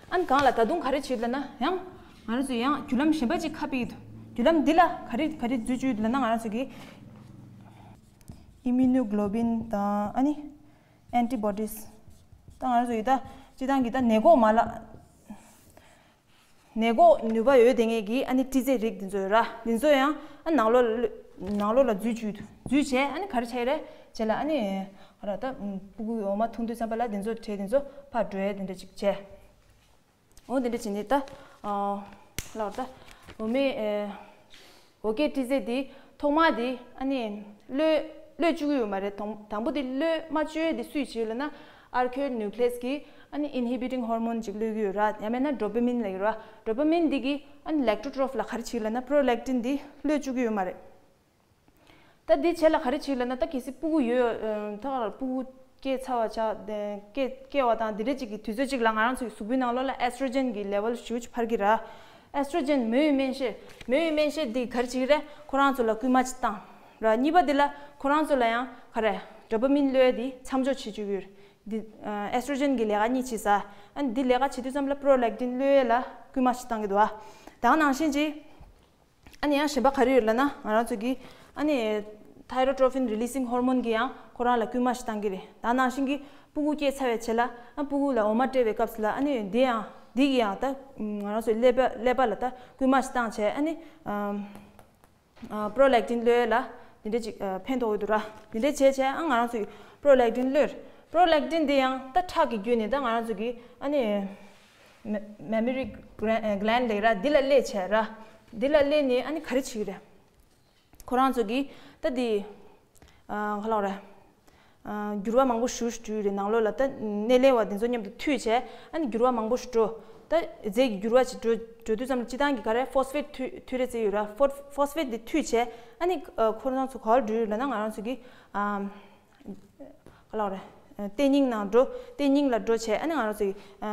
ཨ་ནི་སྒང་ལ་ད་དུང་ག་རེ་བྱེད་ལབ་ན། ཡང་ང་རང་ཚོ་ཡང་རྒྱུ་ལམ་གཞན་པ་ཅིག་ཁ་ཕྱེ་གི་འདུག་རྒྱུ་ལམ་འདི་ལ་ག་རེ་ག་རེ་འཛུལ་བཅུག་ལབ་ན། ང་རང་ཚོ་གི་immunoglobulin དང་ཨ་ནི་antibodies ད་ང་རང་ཚོ་ཡི་ད་སྤྱིར་བཏང་གི་ད་ནད་འགོག་མ་ལག་ནད་འགོག་ནུས་པ་ཡོད་དེ་ངེས་ཀྱི་ཨ་ནི་སྤྲི་རྫས་རིགས་འདི་ཚོ་ཡོད་ར། འདི་ཚོ་ཡང་ཨ་ནང་ལོགས་ལ་ནང་ལོགས་ལ་འཛུལ་བཅུག་འཛུལ་བྱས། ཨ་ནི་ག་རེ་བྱས་རེད། བྱས་ལ་ཨ་ནི་ག་རེ་ད་སྤུ་གུའི་འོ་མ་འཐུང་དུས་ཙམ་པ་ལ་འདི་ཚོ་བྲལ་འདི་ཚོ་ཕར་འགྲོ་ཡས་འདི་འདྲ་ཅིག་བྱས། འོ་འདི་འདྲ་བྱས་ནས་ད་ཨ་ལབ་ད་འོ་མའི་ཨེ་འོ་སྐྱེལ་སྤྲི་རྫས་འདི་ཐོག་མ་འདི་ཨ་ནི་གློད་གློད་བཅུག་གི་ཡོད་མ་རེད། དང་དང་པོ་འདི་གློད་མ་བཅུག་ཡས་འདི་སུས་བྱས་ལབ་ན། Arcuate nuclease གི་ཨ་ནི་inhibiting hormone ཅིག་གློད་ཀྱི་ཡོད་ར། ཡང་མིན་ན་dopamine ལབ་ཀྱི་ར། dopamine འདི་གིས་ཨ་ནི་ལེག་ཀྲོ་ཊོ་ཕིན་ལ་ག་རེ་བྱེད་ལབ་ན། prolactin འདི་གློད་བཅུག་གི་ཡོད་མ་རེད། ད་འདི་བྱས་ལ་ག་རེ་བྱེད་ལབ་ན། ད་གལ་སྲིད་སྤུ་གུ་ཡོད་ད་ག་ལ་སྤུ་གུ་སྐྱེས་ཚར་བ་ཆགས་སྐྱེས་སྐྱེ་བ་དང་འདི་འདྲ་ཅིག་གི་དུས་ཚོད་ཅིག་ལ་ང་རང་ཚོའི་གཟུགས་པོའི་ནང་ལོགས་ལ་estrogen གི་level ཞེ་པོ་ཅིག་འཕར་གྱི་ར། Estrogen མོ་ཡི་སྨན་དཔྱད། མོ་ཡི་སྨན་དཔྱད་འདི་ག་རེ་བྱེད་ཀྱི་རེད། ཁོ་རང་ཚོ་ལ་སྐུལ་མ་ཅིག་བཏང་ར། གཉིས་པ་འདི་ལ་ཁོ་རང་ཚོ་ལ་ཡང་ག་རེ་dopamine གློད་ཡས་འདི་མཚམས་འཇོག་བྱེད་བཅུག་གི་ཡོད་རེད། འདི་estrogen གི་ལས་ཀ་གཉིས་བྱེད་ས། ཨ་ནི་འདི་ལས་ཀ་བྱེད་དུས་ཙམ་ལ་prolactin གློད་ཡས་ལ་སྐུལ་མ་ཞིག་བཏང་གི་འདུག་ཨ། ད་ག་ནང་བཞིན་གྱི་ཨ་ནི་ཡང་གཞན་པ་ག་རེ་ཡོད་ལབ་ན། ང་རང་ཚོ་གི་ཨ་ནི་thyroxine releasing hormone གི་ཡང་ཁོ་རང་ལ་སྐུལ་མ་ཞིག་བཏང་གི་རེད། ད་ག་ནང་བཞིན་གྱི་སྤུ་གུ་སྐྱེས་ཚར་བའི་རྗེས་ལ་ཨ་སྤུ་གུ་ལ་འོ་མ་སྤྲད་པའི་སྐབས་སུ་ལ་ཨ་ནི་འདི་ཡང་འདི་གི་ཡང་ད་ང་རང་ཚོའི་ཀླད་པ་ཀླད་པ་ལ་ད་སྐུལ་མ་ཞིག་བཏང་བྱས། ཨ་ནི་ཨམ། ཨ་prolactin གློད་ཡས་ལ་འདི་འདྲ་ཅིག་ཨ་ཕན་ཐོགས་ཡོད་འདུག་ར། འདི་འདྲ་བྱས་བྱས་ཨ་ང་རང་ཚོ་གི་prolactin གློད། Prolactin འདི་ཡང་ད་ཁྲག་གི་བརྒྱུད་ནས་ད་ང་རང་ཚོ་གི་ཨ་ནི་mammary gland ལབ་ར། འདི་ལ་སླེབས་བྱས་ར། འདི་ལ་སླེབས་ནས་ཨ་ནི་ག་རེ་བྱེད་ཀྱི་རེད། ཁོ་རང་ཚོ་གི་ད་འདི་ཨ་ག་ལབ་རེད། ཨ་འགྱུར་བ་མང་པོ་ཞིག་འགྲོ་གི་རེད། ནང་ལོགས་ལ་ད་སྣེ་ལེན་པ་འདི་ཚོ་མཉམ་དུ་མཐུད་བྱས་ཨ་ནི་འགྱུར་བ་མང་པོ་ཞིག་འགྲོ། ད་རྫས་ཀྱི་འགྱུར་བ་ཞིག་འགྲོ་འགྲོ་དུས་ཙམ་ལ་སྤྱིར་བཏང་གི་ག་རེ་phosphate མཐུད་མཐུད་རེད་ཟེར་ཡོད་ར། phos- phosphate འདི་མཐུད་བྱས་ཨ་ནི་ཨ་ཁོ་རང་ཚོ་ག་པར་འགྲོ་ཡོད་ལབ་ན། ང་རང་ཚོ་གི་ཨ་ག་ལབ་རེད། ཨ་ལྟེ་སྙིང་ནང་འགྲོ། ལྟེ་སྙིང་ལ་འགྲོ་བྱས་ཨ་ནི་ང་རང་ཚོ་གི་ཨ་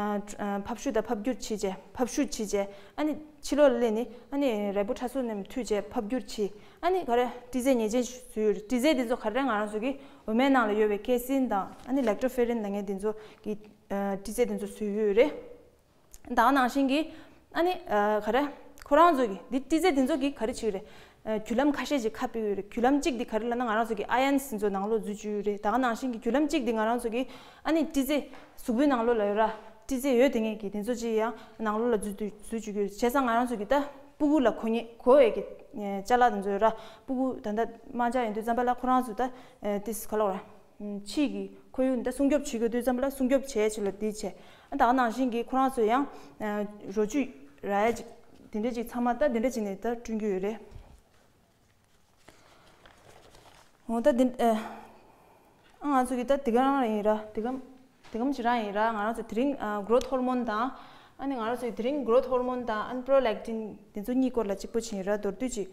ཕབ་བཤུ་དང་ཕབ་བསྒྱུར་བྱས་བྱས་ཕབ་བཤུ་བྱས་བྱས་ཨ་ནི་ཕྱི་ལོགས་ལ་སླེབས་ནས་ཨ་ནི་རས་པོ་ཁྲ་གཟུགས་རྣམས་མཐུད་བྱས་ཕབ་བསྒྱུར་བྱས། ཨ་ནི་ག་རེ་སྤྲི་རྫས་ཉེས་ཅན་བཟོས་ཡོད་རེད། སྤྲི་རྫས་འདི་ཚོ་ག་རེ་ང་རང་ཚོ་གི་འོ་མའི་ནང་ལ་ཡོད་པའི་casein དང་ཨ་ནི་lactoferrin ལབ་མཁན་འདི་ཚོ་གི་ཨ་སྤྲི་རྫས་འདི་ཚོ་བཟོས་ཡོད་རེད། ད་ག་ནང་བཞིན་གྱི་ཨ་ནི་ཨ་ག་རེ་ཁོ་རང་ཚོ་གི་འདི་སྤྲི་རྫས་འདི་ཚོ་གི་ག་རེ་བྱེད་ཀྱི་རེད། ཨ་རྒྱུ་ལམ་ཁ་ཤས་ཅིག་ཁ་ཕྱེ་ཡོད་རེད། རྒྱུ་ལམ་གཅིག་འདི་ག་རེ་ལབ་ན། ང་རང་ཚོ་གི་ions འདི་ཚོ་ནང་ལོགས་འཛུལ་བཅུག་ཡོད་རེད། ད་ག་ནང་བཞིན་གྱི་རྒྱུ་ལམ་གཅིག་འདི་ང་རང་ཚོ་གི་ཨ་ནི་སྤྲི་རྫས་གཟུགས་པོའི་ནང་ལོགས་ལ་ཡོད་ར། སྤྲི་རྫས་ཡོད་དེ་ངེས་ཀྱི་དེ་ཚོ་ཅིག་ཡང་ནང་ལོགས་ལ་འཛུལ་འཛུལ་བཅུག་ཡོད་རེད། བྱས་ཙང་ང་རང་ཚོ་གི་ད་སྤུ་གུ་ལ་གོ་ངེས་གོ་བའི་གི་ ཅ་ལག་དེ་ཚོ་ར་སྤུ་གུ་ད་ལྟ་དམར་ཆ་ཡིན་དུས་ཙམ་པ་ལ་ཁོ་རང་ཚོ་ད་ཏིས་ག་ལ་བ་ར་ཕྱིས་ཀྱི་ཁོར་ཡུག་འདི་སྲུང་སྐྱོབ་བྱེད་དགོས་དུས་ཙམ་པ་ལ་སྲུང་སྐྱོབ་བྱས་ཆེད་ལ་འདི་བྱས། ཨ་ད་ག་ནང་བཞིན་གྱི་ཁོ་རང་ཚོ་ཡང་རོ་བཅུད་ར་ཡ་ཅིག་དེ་འདྲ་ཅིག་ཚང་མ་ད་དེ་འདྲ་ཅིག་ནས་ད་བསྐྲུན་རྒྱུ་ཡོད་རེད། འོ་ད་འདི་ཨ་ང་ཚོ་གི་ད་དེ་ག་རང་ཡིན་ར་དེ་ག་དེ་གམ་ཅི་རང་ཡིན་ར། ང་རང་ཚོ་དེ་རིང་growth hormone དང་ཨ་ནི་ང་རང་ཚོ་དེ་རིང་growth hormone དང་ཨ་ནི་prolactin དེ་ཚོ་གཉིས་སྐོར་ལ་གཅིག་པོ་ཅིག་ཡིན་ར། མདོར་བསྡུས་ཅིག་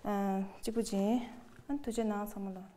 ཨ་གཅིག་པོ་ཅིག་ཡིན། ཨ་ནི་ཐུགས་རྗེ་གནང་ཚང་མ་ལ།